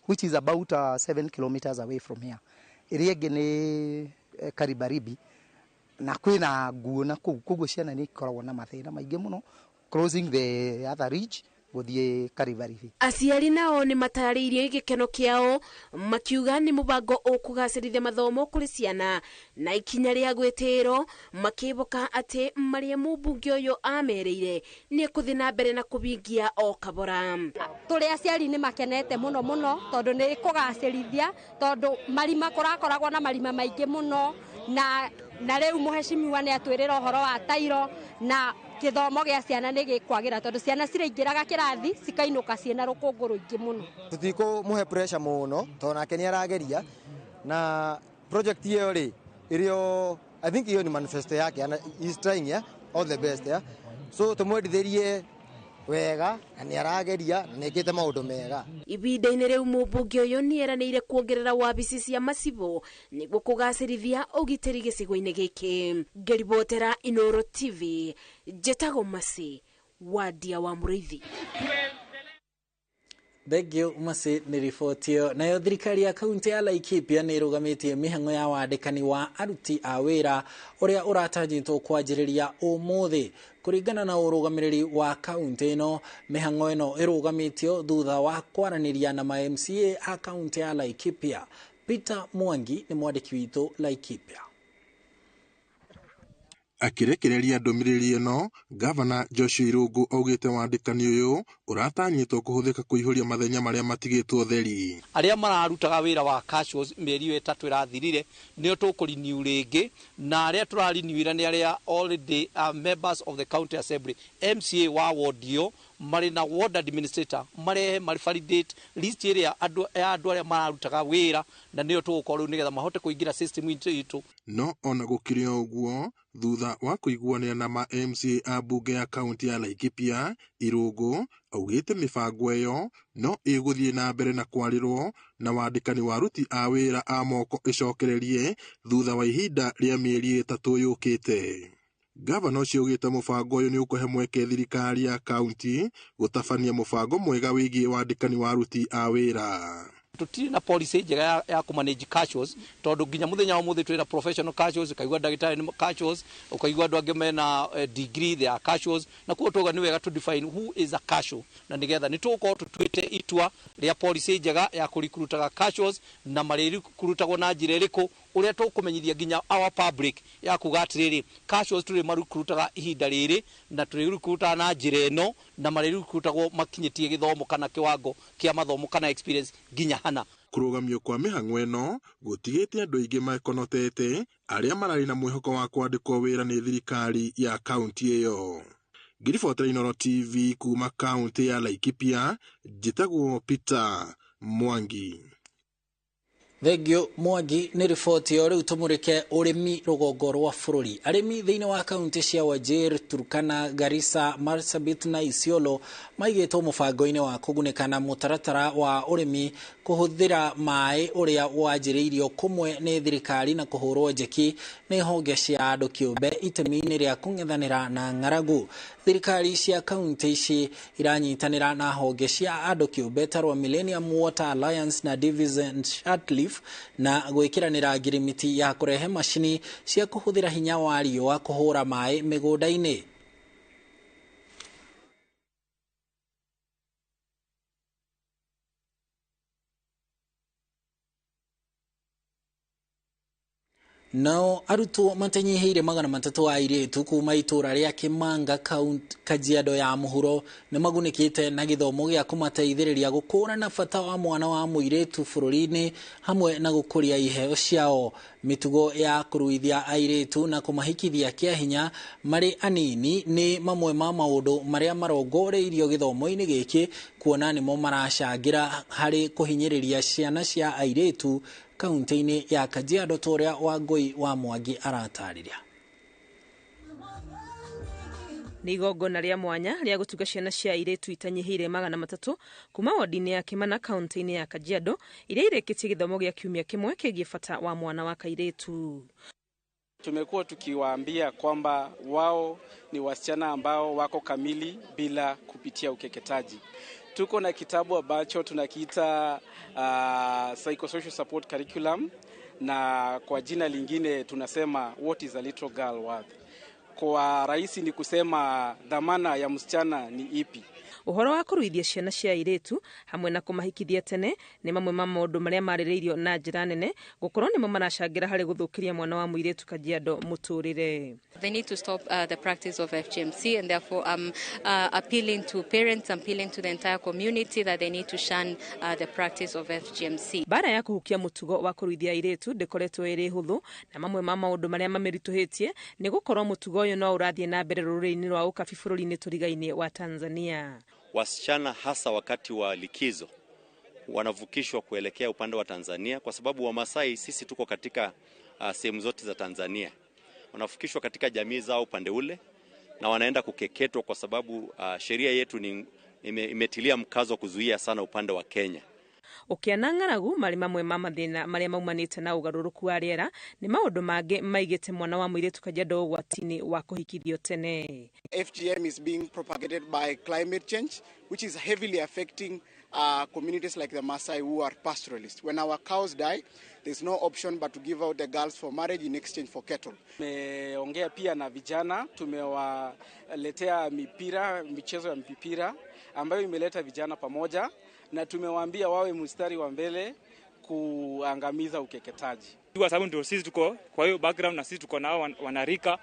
which is about 7 kilometers away from here. Ĩrĩa ĩngĩ nĩ Karibaribi, na kwĩna nguo na kũu, koguo ciana nĩ ikoragwo na mathĩna maingĩ mũno crossing the other ridge gũthiĩ Karibaribi. Aciari nao nĩ matarĩirie gĩkeno kĩao makiuga nĩ mũbango ũkũgacĩrithia mathomo kũrĩ ciana na ikinya rĩa gwĩtĩĩro, makĩĩhoka atĩ marĩa mũmbunge ũyũ amerĩire nĩ ekũthiĩ na mbere na kũhingia o kabora. Tũrĩ aciari nĩ makenete mũno mũno tondũ nĩ ĩkũgacĩrithia, tondũ marima kũrakoragwo na marima maingĩ mũno, na rĩu mũheshimiwa nĩ atwĩrĩra ũhoro wa tairo na gĩthomo gĩa ciana nĩ gĩkwagĩra tondũ ciana ciraingĩraga kĩrathi cikainũka ciĩna rũkũngũ rũingĩ mũno. Tũtikũmũhe pressure mũno tondũ nake nĩ arageria, na project ĩyo rĩ ĩrĩo, I think iyo ni manifesto yake, and he's trying, yeah, all the best, yeah. So tũmwendithĩrie wega na nĩ arageria na nĩ ekĩte maũndũ mega. Ihinda-inĩ rĩu mũmbunge ũyũ nĩ eranĩire kuongerera wabici cia macibũ nĩguo kũgacĩrithia ũgitĩri gĩcigo-inĩ gĩkĩ. Ngĩribotera Inooro TV, njĩtagwo Mercy Wandia wa Mũrĩithi. Thengiũ Mercy nĩ riboti ĩyo. Nayo thirikari ya kaunti ya Laikipia nĩ ĩrũgamĩtie mĩhang'o ya wandĩkani wa aruti a wĩra ũrĩa ũratanyĩtwo kwanjĩrĩria ũmũthĩ. Kũringana na ũrũgamĩrĩri wa kaunti ĩno, mĩhang'o ĩno ĩrũgamĩtio thutha wa kwaranĩria na ma MCA a kaunti ya Laikipia. Peter Mwangi nĩ mwandĩki witũ Laikipia. Akĩrekereria ndũmĩrĩri ĩno, Gavana Joshua Irũngũ augĩte wandĩkani ũyũ ũratanyĩtwo kũhũthĩka kũihũria mathenya marĩa matigĩtwo theri. Arĩa mararutaga wĩra wa casuals mĩeri ĩyo 3 ĩrathirire nĩo tũkũrenew rĩngĩ, na arĩa tũrarenewĩra nĩ arĩa already members of the county assembly, MCA wa ward ĩyo marĩ na ward administrator marehe marĩ validate list ĩrĩa andũ ya andũ arĩa mararutaga wĩra, na nĩyo tũgũkorwo rĩu nĩgetha mahote kũingĩra system itũ. No ona gũkĩrĩ o ũguo, thutha wa kũiguanĩra na ma MCA a mbunge ya kaunti ya Laikipia, Irũngũ augĩte mĩbango ĩyo no ĩgũthiĩ na mbere na kwarĩrwo na wandĩkani wa aruti a wĩra a moko ĩcokererie thutha wa ihinda rĩa mĩeri 3 yũkĩte. Gavana ũcio augĩte mũbango ũyũ nĩ ũkũhe mweke thirikari ya kaunti gũtabania mũbango mwega wĩgiĩ wandĩkani wa aruti a wĩra. Tũtirĩ na policy njega ya kũmanage casuals, tondũ nginya mũthenya wa ũmũthĩ twĩna professional casuals, ũkaigua ndagĩtarĩ nĩ casuals, ũkaigua andũ angĩ mena degree they are casuals, na koguo twauga nĩ wega to define who is a casual, na nĩgetha nĩ tũgũkorwo tũtuĩte itua rĩa policy njega ya kũrikurutaga casuals na marĩrikurutagwo na njĩra ĩrĩkũ, ũrĩa tũkũmenyithia nginya our public ya kuga atĩrĩrĩ, casuals tũrĩ marukurutaga ihinda rĩrĩ na tũrĩrikurutaga na njĩra ĩno, na marĩrikurutagwo makinyĩtie gĩthomo kana kĩwango kĩa mathomo kana experience nginya hana. Kũrũgamio kwa mĩhang'o ĩno gũtigĩte andũ aingĩ mekonotete arĩa mararĩ na mwĩhoko wa kwandĩkwo wĩra nĩ thirikari ya kaunti ĩyo. Ngiribotera Inooro TV kuma kaunti ya Laikipia, njĩtagwo Peter Mwangi. Thengio Mwangi nĩ riboti o rĩu tũmũrĩke ũrĩmi rũgongo rwa bũrũri. Arĩmi thĩinĩ wa kaunti cia Wajir, Turkana, Garissa, Marsabit na Isiolo maigĩtwo mũbango-inĩ wa kũgunĩka na mũtaratara wa ũrĩmi kũhũthĩra maĩ ũrĩa wanjĩrĩirio kũmwe nĩ thirikari na kũhũrwo njeki nĩ honge cia andũ kĩũmbe itemi-inĩ rĩa kũng'ethanĩra na ng'aragu. Thirikari cia kaunti ici iranyitanĩra na honge cia andũ kĩũmbe ta rwa Millennium Water Alliance na Davies and Shatliff na gwĩkĩranĩra ngirimiti ya kũrehe macini cia kũhũthĩra hinya wa riũa kũhũra maĩ mĩgũnda-inĩ. Nao arutwo matanyihĩire 300 a airĩtu kuma itũra rĩa Kĩmanga Kajiado ya mũhuro nĩ magunĩkĩte na gĩthomo gĩa kũmateithĩrĩria gũkũrana bata wa mwana wa mũirĩtu bũrũri-inĩ hamwe na gũkũria iheo ciao. Mĩtugo ya kũruithia airĩtu na kũmahikithia kĩa hinya marĩ anini nĩ mamwe ma maũndũ marĩa marongoreirio gĩthomo-inĩ gĩkĩ, kuona nĩmo maracangĩra harĩ kũhinyĩrĩria ciana cia airĩtu kaunti-inĩ ya Kajiado, ta ũrĩa Wangũi wa Mwangi aratarĩria. Nĩ igongona rĩa mwanya rĩa gũtuga ciana cia airĩtu itanyihĩire 300 kuma wodi-inĩ ya Kimana kaunti-inĩ ya Kajiado iria irĩkĩtie gĩthomo gĩa kiumia kĩmwe kĩgiĩ bata wa mwana wa kairĩtu. Tumekuwa tukiwaambia kwamba wao ni wasichana ambao wako kamili bila kupitia ukeketaji. Tuko na kitabu ambacho tunakiita Psychosocial Support Curriculum, na kwa jina lingine tunasema What is a Little Girl Worth? Kwa rahisi ni kusema dhamana ya msichana ni ipi? Ũhoro wa kũruithia ciana cia airĩtu hamwe na kũmahikithia tene nĩ mamwe ma maũndũ marĩa marĩrĩirio na njĩra nene gũkorwo nĩmo maracangĩra harĩ gũthũkĩria mwana wa mũirĩtu Kajiado mũtũrĩre. They need to stop the practice of FGMC, and therefore I'm appealing to parents, appealing to the entire community that they need to shun the practice of FGMC. Bara ya kũhukia mũtugo wa kũruithia airĩtu ndĩkoretwo ĩrĩ hũthũ, na mamwe ma maũndũ marĩa mamĩritũhĩtie nĩ gũkorwo mũtugo ũyũ no ũrathiĩ na mbere rũrĩrĩ-inĩ rwa ũkabi bũrũri-inĩ tũrigainĩ wa Tanzania. Wasichana hasa wakati wa likizo wanavukishwa kuelekea upande wa Tanzania, kwa sababu Wamasai sisi tuko katika sehemu zote za Tanzania. Wanavukishwa katika jamii zao upande ule na wanaenda kukeketwa, kwa sababu sheria yetu ni imetilia mkazo kuzuia sana upande wa Kenya. Ũkĩa ng'aragu marĩ mamwe ma mathĩna marĩa maumanĩte na ũgarũrũku wa rĩera nĩ maũndũ mangĩ maigĩte mwana wa mũirĩtu Kajiado ũgwati-inĩ wa kũhikithio tene. FGM is being propagated by climate change, which is heavily affecting communities like the Maasai who are pastoralists. When our cows die, there's no option but to give out the girls for marriage in exchange for cattle. Tumeongea pia na vijana, tumewaletea mipira, michezo ya mpira ambayo imeleta vijana pamoja, na tumewaambia wawe mstari wa mbele kuangamiza ukeketaji. Kwa sababu ndio sisi tuko kwa hiyo background na sisi tuko nao wanarika,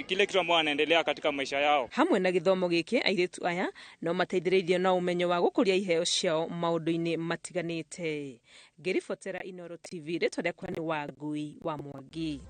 kile kitu ambao wanaendelea katika maisha yao. Hamwe na githomo giki airitu aya no mateithĩrĩirio na ũmenyo wa gũkũria iheo ciao maũndũ-inĩ matiganĩte. Ngĩribotera Inooro TV, rĩtwa rĩakwa nĩ Wangui wa Mwangi.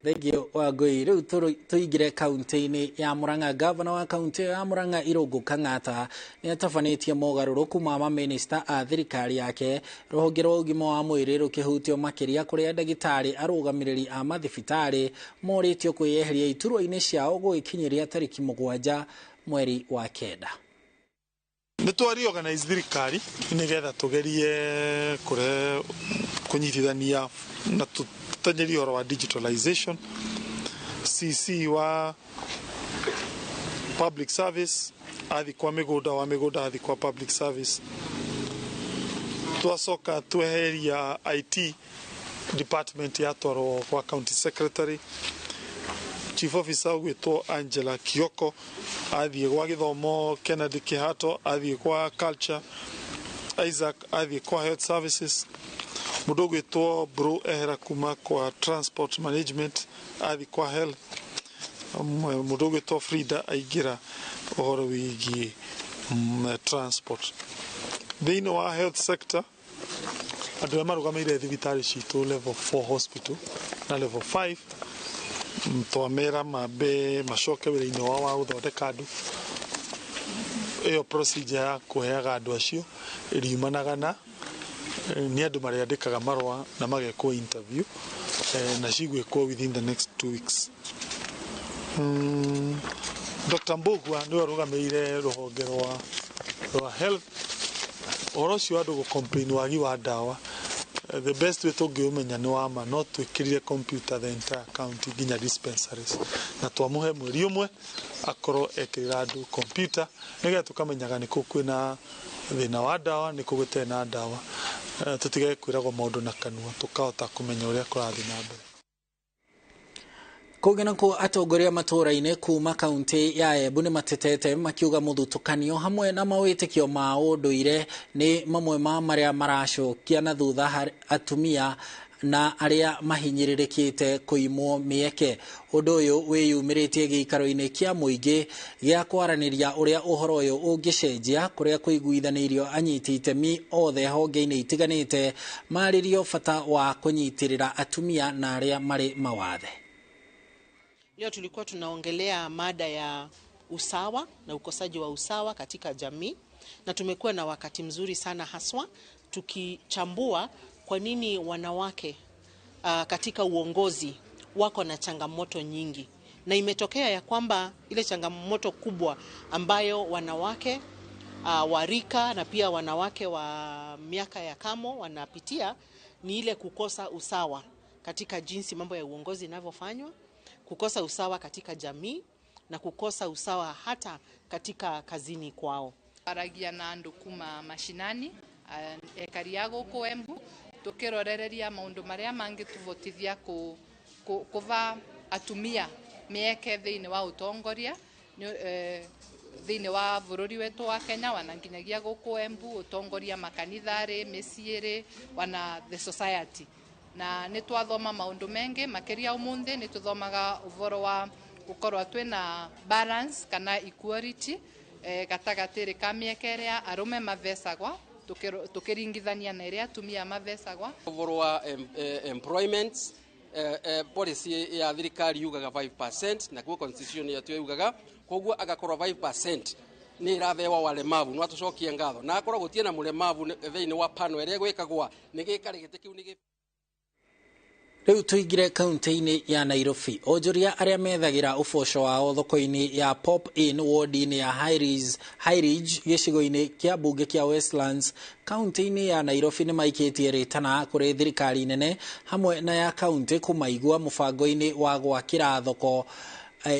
Thengio Wangui. Rĩu tũingĩre kaunti-inĩ ya Murang'a. Gavana wa kaunti ya Murang'a Irũngũ Kang'ata nĩ atabanĩtie mogarũrũku ma mamĩnĩsta a thirikari yake, rũhonge rwa ũgima wa mwĩrĩ rũkĩhutio makĩria kũrĩa ndagĩtarĩ arũgamĩrĩri a mathibitarĩ morĩtio kwĩyeheria iturwa-inĩ ciao gũgĩkinyĩria tarĩki 7 mweri wa 9. Nĩ twa reorganize thirikari nĩgetha tũgerie kũre kũnyitithania na tũtanyerie ũhoro wa digitalization. CC wa public service athi kwa mĩgũnda, wa mĩgũnda athi kwa public service. Twacoka tweheria IT department yatwarwo kwa county secretary. Chief officer ũgwĩtwo Angela Kioko athiĩ gwa gĩthomo, Kennedy Kihato athiĩ kwa culture, Isaac athiĩ kwa health services, mũndũ ũgwĩtwo Bro ehera kuma kwa transport management athiĩ kwa health, mũndũ ũgwĩtwo Frida aingĩra ũhoro wĩgiĩ transport. Thĩinĩ wa health sector andũ arĩa marũgamĩrĩire thibitarĩ citũ level 4 hospital na level 5 twamera mambe macoke wĩra-inĩ wao wa gũthondeka andũ. Ĩyo procedure ya kũheaga andũ acio ĩriumanaga na nĩ andũ marĩandĩkaga marũa na magekwo interview, na cigwĩkwo within the next 2 weeks. Dr. Mbugua nĩwe ũrũgamĩrĩire rũhonge rwa health. Ũhoro ũcio wa andũ gũ-complain wagi wa ndawa, the best way tũngĩũmenya nĩ wa ma no twĩkĩrire computer the entire county nginya dispensaries, na twamũhe mweri ũmwe akorwo ekĩrĩra andũ computer nĩgetha tũkamenyaga nĩkũ kwĩna thĩna wa ndawa, nĩkũ gũtarĩ na ndawa, tũtigage kwĩragwo maũndũ na kanua, tũkahota kũmenya ũrĩa kũrathiĩ na mbere. Kũngĩ nakuo atongoria matũũra-inĩ kuma kaunti ya Embu nĩ matetete makiuga mũthutũkanio hamwe na mawĩtĩkio ma ũndũire nĩ mamwe ma marĩa maracokia na thutha atumia na arĩa mahinyĩrĩrĩkĩte kũimwo mĩeke. Ũndũ ũyũ wĩyumĩrĩtie gĩikaro-inĩ kĩa mũingĩ gĩa kwaranĩria ũrĩa ũhoro ũyũ ũngĩcenjia, kũrĩa kũiguithanĩirio anyiti itemi othe honge-inĩ itiganĩte marĩrio bata wa kũnyitĩrĩra atumia na arĩa marĩ mawathe. Leo tulikuwa tunaongelea mada ya usawa na ukosaji wa usawa katika jamii, na tumekuwa na wakati mzuri sana haswa tukichambua kwa nini wanawake katika uongozi wako na changamoto nyingi. Na imetokea ya kwamba ile changamoto kubwa ambayo wanawake wa rika na pia wanawake wa miaka ya kamo wanapitia ni ile kukosa usawa katika jinsi mambo ya uongozi inavyofanywa, kukosa usawa katika jamii na kukosa usawa hata katika kazini kwao. Aragia na andu kuma mashinani ekari ya guku Embu tukirorereria maundu maria mangituvotithia kuva atumia mieke thiini wa utongoria thiini wa bururi wetu wa Kenya wana nginyagia guku Embu utongoria makanithari miciiri wana the society. Na nĩ twathoma maundu mengi makiria umuthi nĩ tuthomaga uvoro wa gukorwo twina balance kana equality gatagatĩ ka mieke ĩrĩa arume mavecagwa tukiringithania na ĩrĩa atumia mavecagwa. Uvoro wa employment policy ya thirikari yugaga 5% na kuo constitution yetu yugaga koguo agakorwo 5% ni irathewa walemavu no atucokie ngatho na akorwo gutie na mulemavu thiini wa pano ĩrĩa gwikagwa ni gikari gĩtĩ kĩu ni. Rĩu tũingĩre kaunti-inĩ ya Nairobi. Onjoria arĩa methagĩra ũboco wao thoko-inĩ ya Pop Inn ward-inĩ ya Highridge gĩcigo-inĩ kĩa mbunge kĩa Westlands kaunti-inĩ ya Nairobi nĩ maikĩtie rĩtana kũrĩ thirikari nene hamwe na ya kaunti kũmaigua mũbango-inĩ wa gwakĩra thoko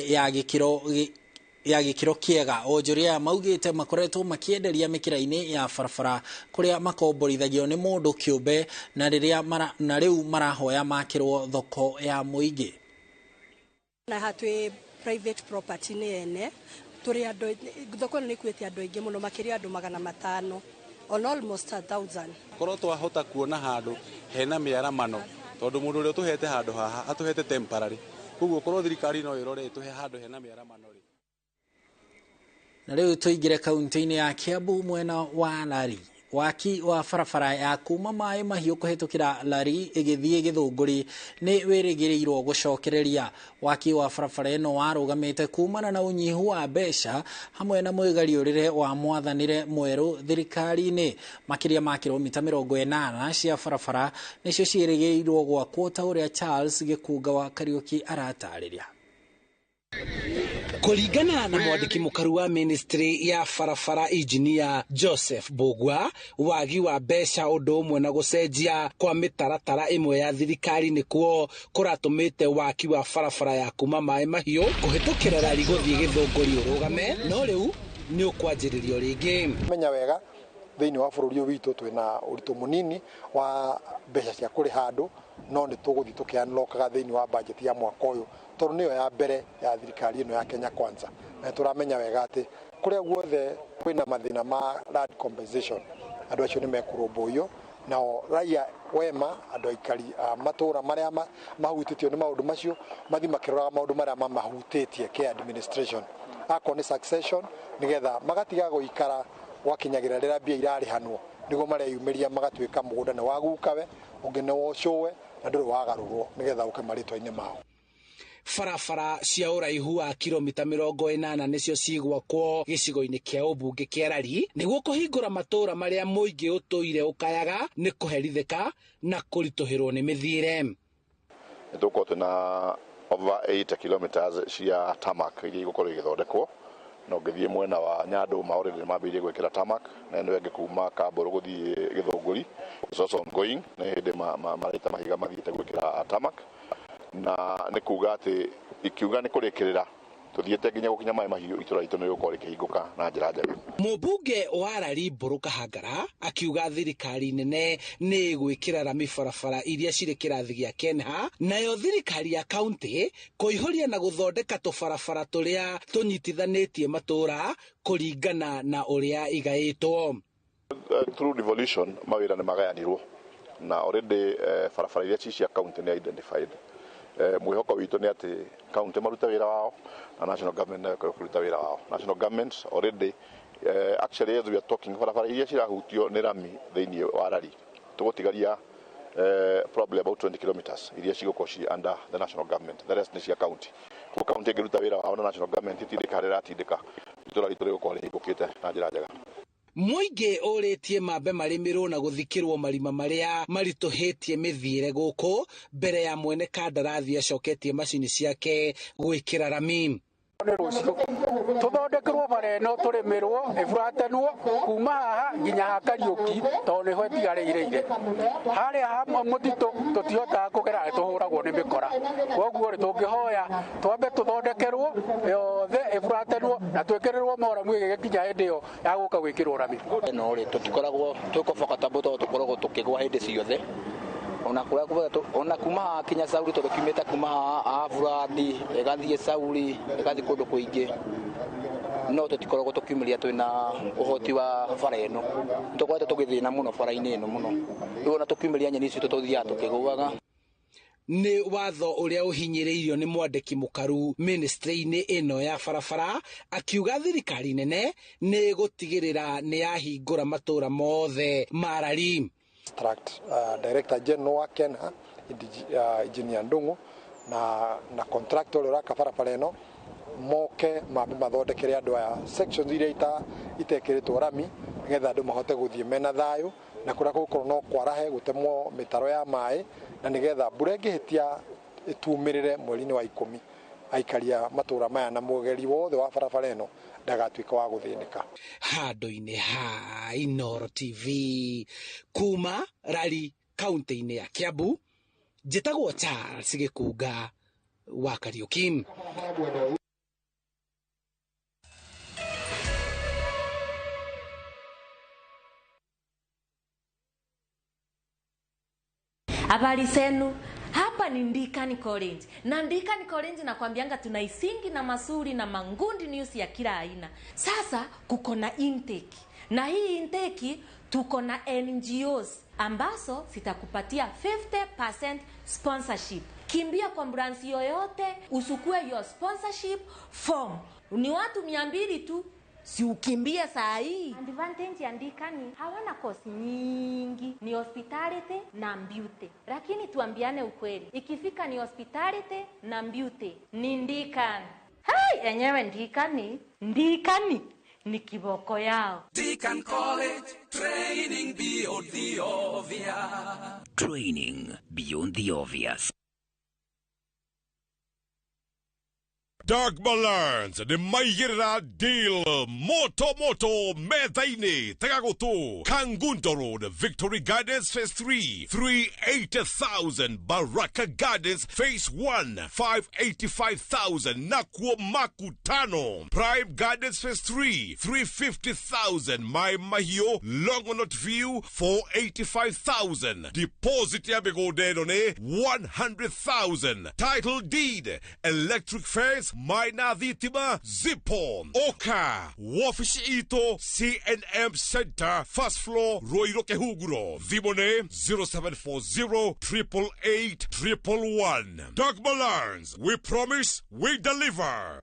ya gĩkĩro kĩega. Onjoria maugĩte makoretwo makĩenderia mĩkĩra-inĩ ya barabara kũrĩa makomborithagio nĩ mũndũ kĩũmbe na rĩu marahoya makĩrwo thoko ya mũingĩ. Na hatwĩ private property nĩ ene tũrĩ andũ thoko ĩno nĩ ĩkuĩte andũ aingĩ mũno makĩria andũ 500 on almost 1,000. Korwo twahota kuona handũ hena mĩaramano Tondu mundu uria tuhete handu haha atuhete temporary. Koguo korwo thirikari no irore ituhe handu hena mĩaramano ri. Na rĩu tũingĩre kaunti-inĩ ya Kiambu mwena wa Lari. Waki wa barabara ya kuma maĩ mahiũ kũhĩtũkĩra Lari ĩgĩthiĩ Gĩthũngũri nĩ wĩrĩgĩrĩirwo gũcokereria. Waki wa barabara ĩno warũgamĩte kumana na ũnyihu wa mbeca hamwe na mwĩgariũrĩre wa mwathanĩre mwerũ thirikari-inĩ. Makĩria ma kilomita 80 cia barabara nĩcio ciĩrĩgĩrĩirwo gwakwo ta ũrĩa Charles Gĩkunga wa Kariũki aratarĩria. Kũringana na mwandĩki mũkaru wa ministry ya barabara engineer Joseph Mbugua, wagi wa mbeca ũndũ ũmwe na gũcenjia kwa mĩtaratara ĩmwe ya thirikari nĩkuo kũratũmĩte waki wa barabara ya kuma maĩ mahiũ kũhĩtũkĩra Lari gũthiĩ Gĩthũngũri ũrũgame, no rĩu nĩ ũkwanjĩrĩrio rĩngĩ. Menya wega thĩinĩ wa bũrũri ũyũ witũ twĩna ũritũ mũnini wa mbeca cia kũrĩha andũ, no nĩ tũgũthiĩ tũkĩ-unlockaga thĩinĩ wa budget ya mwaka ũyũ tondũ nĩyo ya mbere ya thirikari ĩno ya Kenya Kwanza. Na tũramenya wega atĩ kũrĩa guothe kwĩna mathĩna ma land compensation andũ acio nĩ mekũrũmbũiyo, nao raia wema andũ aikari a matũra marĩa mahutĩtio nĩ maũndũ macio mathiĩ makĩroraga maũndũ marĩa mamahutĩtie ke administration, akorwo nĩ succession, nĩgetha magatiga gũikara gwakinyagĩra rĩrĩa mbia irarĩhanwo nĩguo mareyumĩria magatuĩka mũgũnda nĩ wa gukawe ũngĩ nĩ wa ũcũwe na ndũrĩ wagarũrwo nĩgetha ũke marĩtwa-inĩ mao. Barabara cia ũraihu wa kilomita 80 nĩcio cigwakwo gĩcigo-inĩ kĩa ũmbunge kĩa Lari nĩguo kũhingũra matũũra marĩa mũingĩ ũtũire ũkayaga nĩ kũherithĩka na kũritũhĩrwo nĩ mĩthiĩre. Nĩ tũgũkorwo twĩna over 80 kilometers cia tarmac iria igũkorwo igĩthondekwo, na ũngĩthiĩ mwena wa Nyandũma already nĩ mambĩrĩirie gwĩkĩra tarmac, na ĩno ĩngĩ kuma Kambũrũ gũthiĩ Gĩthũngũri it's also ongoing, nĩ hĩndĩ maraita mahiga mathiĩte gwĩkĩra tarmac, na nĩ kuga atĩ ikiuga nĩ kũrĩkĩrĩra tuthiĩte nginya gũkinya maĩ mahiũ itũra ritũ nĩ rĩgũkorwo rĩkĩhingũka na njĩra njega. Mũmbunge wa Lari Mbũrũ Kahangara akiuga thirikari nene nĩ ĩgwĩkĩra rami barabara iria cirĩ kĩrathi gĩa Kenha, nayo thirikari ya kaunti kũihũria na gũthondeka tũbarabara tũrĩa tũnyitithanĩtie matũũra kũringana na ũrĩa igaĩtwo. Through devolution mawĩra nĩ magayanirwo na already barabara iria ci cia kaunti nĩ identified. Mwĩhoko witũ nĩ atĩ county marute wĩra wao na national government nayo ĩkorwo ĩkĩruta wĩra wao. National government already actually as we are talking barabara iria cirahutio nĩ rami thĩinĩ wa Lari tũgũtigaria probably about 20 kilometers iria cigũkorwo ci under the national government, the rest nĩ cia county. Koguo county ĩngĩruta wĩra wao na national government ĩtindĩka harĩa ĩratindĩka, itũra ritũ rĩgũkorwo rĩhingũkĩte na njĩra njega. Mũingĩ ũrĩtie mambe marĩmĩrwo na gũthikĩrwo marima marĩa maritũhĩtie mĩthiĩre gũkũ mbere ya mwene kandarathi acoketie macini ciake gwĩkĩra rami. Nĩ rũciũ tũthondekerwo bara ĩno tũrĩmĩrwo ĩburatanwo kuma haha nginya ha Kariũki tondũ nĩho ĩtigarĩire harĩa ha mũtitũ tũtihotaga kũgera tũhũragwo nĩ mĩkora. Koguo rĩ tũngĩhoya twambe tũthondekerwo yothe ĩburatanwo na twĩkĩrĩrwo moramu ĩgĩkinya hĩndĩ ĩyo ya gũka gwĩkĩrwo rami. Ĩno rĩ tũtikoragwo twĩ comfortable tondũ tũkoragwo tũkĩgwa hĩndĩ ciothe, ona kũrĩa ona kuma haha kinya Sauri tondũ kiumĩte kuma haha Burandi ĩgathiĩ Sauri ĩgathiĩ kũndũ kũingĩ, no tũtikoragwo tũkiumĩria twĩna ũhoti wa bara ĩno. Tũkoretwo tũgĩthĩna mũno bara-inĩ ĩno mũno, rĩu ona tũkiumĩria nyeni citũ tũthiaga tũkĩgũaga. Nĩ watho ũrĩa ũhinyĩrĩirio nĩ mwandĩki mũkaru ministry-inĩ ĩno ya barabara akiuga thirikari nene nĩ ĩgũtigĩrĩra nĩ yahingũra matũũra mothe ma Lari. Instruct Director General wa Kenha Engineer Ndung'u na contractor ũrĩa ũraka barabara ĩno moke mambe mathondekere andũ aya sections iria itekĩrĩtwo rami nĩgetha andũ mahote gũthiĩ mena thayũ, na kũrĩa gũgũkorwo no kwarahe gũtemwo mĩtaro ya maĩ, na nĩgetha mbura ĩngĩhĩtia ĩtumĩrĩre mweri-inĩ wa 10 aikari a matũra maya na mũgeri wothe wa barabara ĩno ndagatuĩka wa gũthĩnĩka. Handũ-inĩ ha Inooro TV kuma Lari kaunti-inĩ ya Kiambu, njĩtagwo Charles Gĩkunga wa Kariũki. Habari zenu. Hapa ni Ndikani College. Na Ndikani College nakwambianga tuna isingi na masuri na mangundi news ya kila aina. Sasa kuko na intake. Na hii intake tuko na NGOs ambazo zitakupatia 50% sponsorship. Kimbia kwa branch yoyote usukue your sponsorship form. Ni watu 200 tu, si ukimbie saa hii. Advantage ya Ndikani hawana kosi nyingi, ni hospitality na beauty. Lakini tuambiane ukweli, ikifika ni hospitality na beauty ni Ndikani. Hai, enyewe Ndikani, Ndikani ni kiboko yao. Deacon College, training beyond the obvious. Training beyond the obvious. Dagmar Learns nĩ maigĩrĩra deal moto moto metha-inĩ tega gũtũ Kangundo Road, Victory Gardens Phase 3 380,000, Baraka Gardens Phase 1 585,000, nakuo Makutano Prime Gardens Phase 3 350,000, Mai Mahiu Longonot View 485,000, deposit ya mĩgũnda ĩno nĩ 100,000, title deed, electric fence, maina thitima zipo oka wabici itũ CNM Center first floor Ruiru Kihunguro, thimũ nĩ 0740 888 111. Dagmar Learns, we promise we deliver.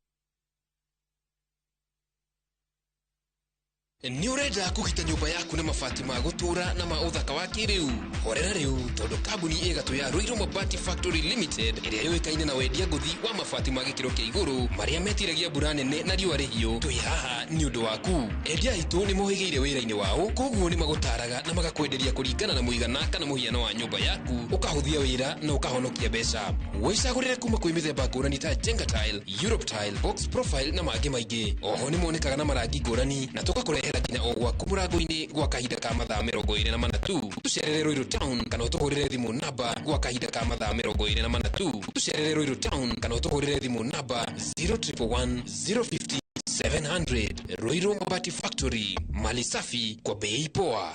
Nĩ ũrenda kũgita nyũmba yaku na mabati ma gũtũũra na ma ũthaka wa kĩrĩu? Horera rĩu tondũ kambuni ĩgatũ ya Ruiru Mabati Factory Limited ĩrĩa yũĩkaine na wendia ngũthi wa mabati ma gĩkĩro kĩa igũrũ marĩa metiragia mbura nene na riũa rĩhiũ, twĩ haha nĩ ũndũ waku. Endia aitũ nĩ mohĩgĩire wĩra-inĩ wao, koguo nĩ magũtaraga na magakwenderia kũringana na mũigana kana mũhiano wa nyũmba yaku, ũkahũthia wĩra na ũkahonokia mbeca. Wĩcagũrĩre kuma kwĩ mĩthemba ngũrani ta Jenga Tile, Europe Tile, Box Profile na mangĩ maingĩ. Oho nĩ monekaga na marangi ngũrani na tũgakũrehera nginya o gwaku mũrango-inĩ gwa kahinda ka mathaa 24 tu. Tũcerere Ruiru Town kana ũtũhũrĩre thimũ namba gwa kahinda ka mathaa 24 tu. Tũcerere Ruiru Town kana ũtũhũrĩre thimũ namba 0111 050 700. Ruiru Mabati Factory, mali safi kwa bei poa.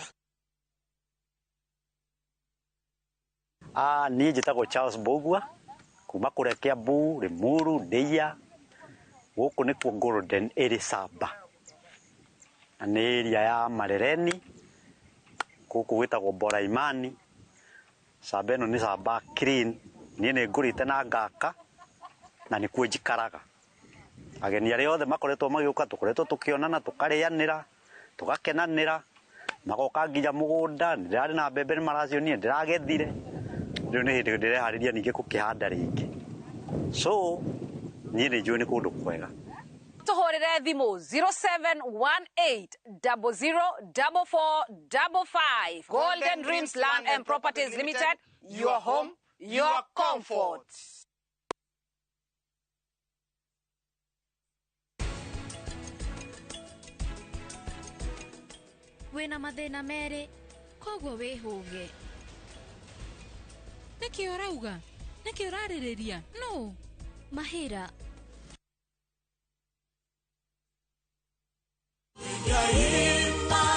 Niĩ njĩtagwo Charles Mbũgua kuma kũrĩa Kiambu, Limuru, Ndĩia. Gũkũ nĩkuo Golden ĩrĩ Samba, na nĩ area ya Marereni, gũkũ gwĩtagwo Boraimani. Samba ĩno nĩ samba clean, niĩ nĩ ngũrĩte na ngaka na nĩkuo njikaraga. Ageni arĩa othe makoretwo magĩũka tũkoretwo tũkĩonana, tũkarĩanĩra, tũgakenanĩra, magoka nginya mũgũnda. Ndĩrarĩ na mbembe nĩmaracionire, ndĩragethire, rĩu nĩ hĩndĩ ndĩreharĩria ningĩ gũkĩhanda rĩngĩ. So niĩ nĩ njũĩ nĩ kũndũ kwega. Tũhũrĩre thimũ 0718 004455. Golden Dreams Land and Properties Limited, your home, your comfort. Wĩna mathĩna merĩ, koguo wĩhũge. Nĩkĩ ũrauga? Nĩkĩ ũrarĩrĩria? No. Mahĩra.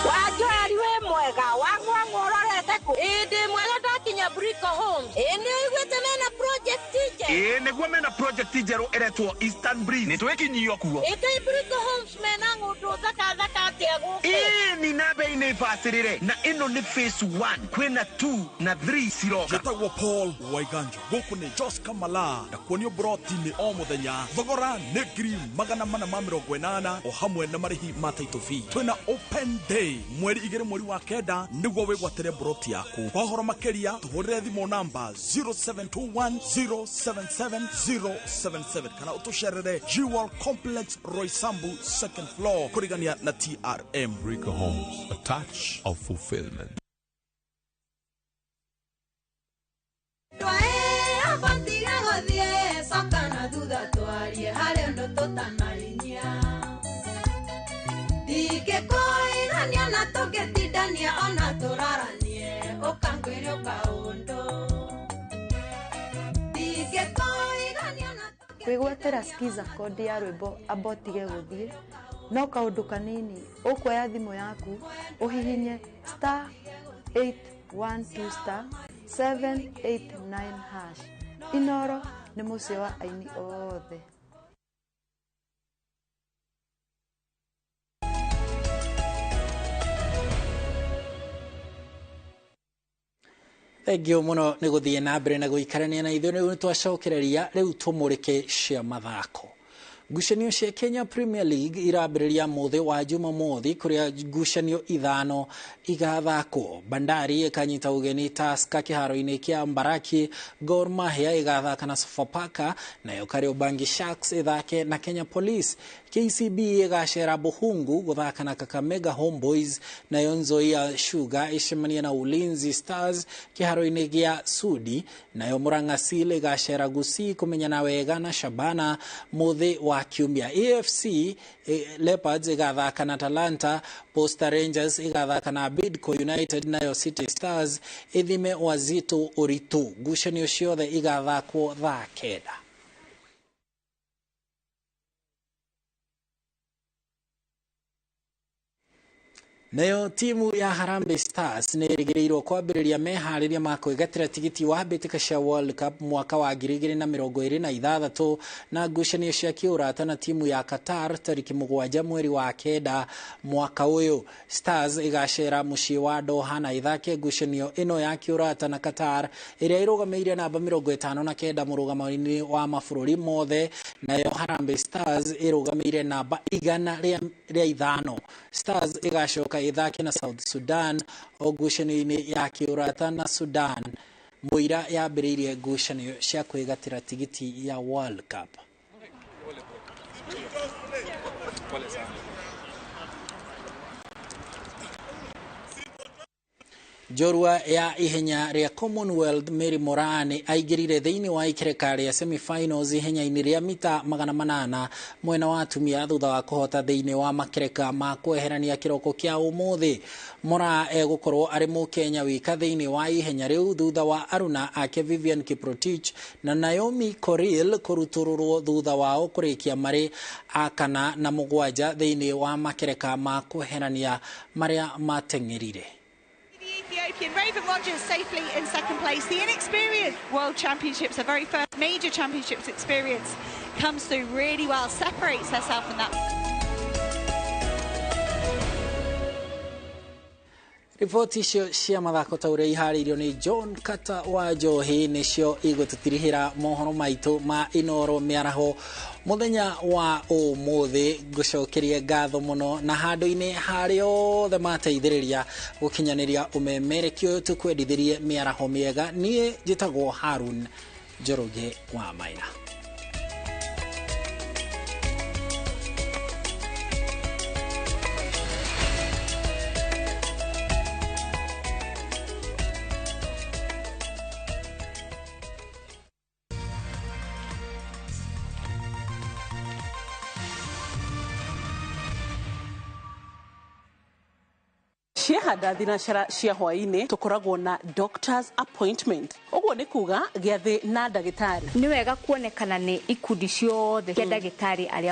Wanjoeri wĩ mwega, wang'wang'wa ũrorete kũ? Ĩ ndĩ mwega ndakinya Brico Homes. Ĩ nĩ ũiguĩte mena project njerũ? Ĩ nĩguo mena project njerũ ĩretwo Eastern Breeze. Nĩ twĩkinyio kuo. Ĩ kaĩ Brico Homes mena ng'ũndũ thaka thaka atĩa gũkũ? Ĩ ni na bei nĩ bacĩrĩre, na ĩno nĩ phase 1, kwĩna 2 na 3 ciroka. Njĩtagwo Paul Waiganjo, gũkũ nĩ Jos Kamala, na kuonio broti-inĩ o mũthenya. Thogora nĩ 480,000 o hamwe na marĩhi ma title fee. Twĩna open day mweri 2 mweri wa 9 nĩguo wĩgwatĩre broti yaku. Kwa ũhoro makĩria tũhũrĩre thimũ namba 0721 077 077 kana ũtũcerere Jewel Complex Roysambu second floor kũrigania na TRM. Rico Homes, a touch of fulfillment. Kwĩgwatĩra skiza kodi ya rwĩmbo amba ũtige gũthiĩ no kaũndũ kanini, ũkuoya thimũ yaku ũhihinye star 812 star 789 hash. Inoro nĩ mũciĩ wa aini othe. Thengiũ mũno nĩ gũthiĩ na mbere na gũikarania na ithuĩ. Rĩu nĩtwacokereria, rĩu tũmũrĩke cia mathako. Ngucanio cia Kenya Premier League irambĩrĩria mũthĩ wa Jumamothi, kũrĩa ngucanio 5 igathakwo. Bandari ĩkanyita ũgeni Tusker kĩharo-inĩ kĩa Mbaraki, Gor Mahia ĩgathaka na Sofapaka, nayo Kariobangi Sharks ĩthake na Kenya Police. KCB ĩgacera Buhungu gũthaka na Kakamega Homeboys, nayo Nzoia Sugar ĩcemanie na Ulinzi Stars kĩharo-inĩ gĩa Sudi, nayo Murang'a Seal ĩgacera Gusii kũmenyana wega na Shabana mũthĩ wa kiumia. AFC Leopards ĩgathaka na Talanta, Posta Rangers ĩgathaka na Bidco United, nayo City Stars ĩthime Wazito ũritũ. Ngucanio ciothe igathakwo thaa 9. Nayo timu ya Harambee Stars nĩ ĩrĩgĩrĩirwo kwambĩrĩria meharĩria ma kwĩgatĩra tigiti wa mbĩtĩka cia World Cup mwaka wa 2026 na ngucanio cia kĩũrata na timu ya Qatar tarĩki 7 mweri wa 9 mwaka ũyũ. Stars ĩgacera mũciĩ wa Doha na ĩthake ngucanio ĩno ya kĩũrata na Qatar ĩrĩa ĩrũgamĩire namba 59 mũrũgamo-inĩ wa mabũrũri mothe, nayo Harambee Stars ĩrũgamĩire namba 105. Stars ĩgacoka ĩthake na South Sudan o ngucanio-inĩ ya kĩũrata na Sudan mũira yambĩrĩirie ngucanio cia kwĩgatĩra tigiti ya World Cup. Njorua ya ihenya rĩa Commonwealth Mary Moran aingĩrire thĩinĩ wa ikereka rĩa semifinals ihenya-inĩ rĩa mita 800 mwena wa atumia thutha wa kũhota thĩinĩ wa makereka ma kweherania kĩroko kĩa ũmũthĩ. Moraa egũkorwo arĩ mũkenya wika thĩinĩ wa ihenya rĩu thutha wa aruna ake Vivian Kiprotich na Naomi Korir kũrutũrũrwo thutha wao kũrĩkia marĩ a 4 na 7 thĩinĩ wa makereka ma kweherania marĩa mateng'erire. Ethiopian Raven Rogers safely in second place. The inexperienced World Championships, her very first major championships experience, comes through really well, separates herself from that. Riboti icio cia mathako ta ũrĩa iharĩirio nĩ John Kata wa Njohi nĩcio igũtũtirihĩra mohoro maitũ ma Inoro mĩaraho mũthenya wa ũmũthĩ. Ngũcokerie ngatho mũno na handũ-inĩ harĩa othe mateithĩrĩria gũkinyanĩria ũmemerekio ũyũ tũkwendithĩrie mĩaraho mĩega. Niĩ njĩtagwo Harun Njoroge wa Maina. Ciahanda thinacara cia hwaĩ-inĩ tũkoragwo na doctor's appointment, ũguo nĩ kuga gĩathĩ na ndagĩtarĩ. Nĩ wega kuonekana nĩ ikundi ciothe cia ndagĩtarĩ arĩa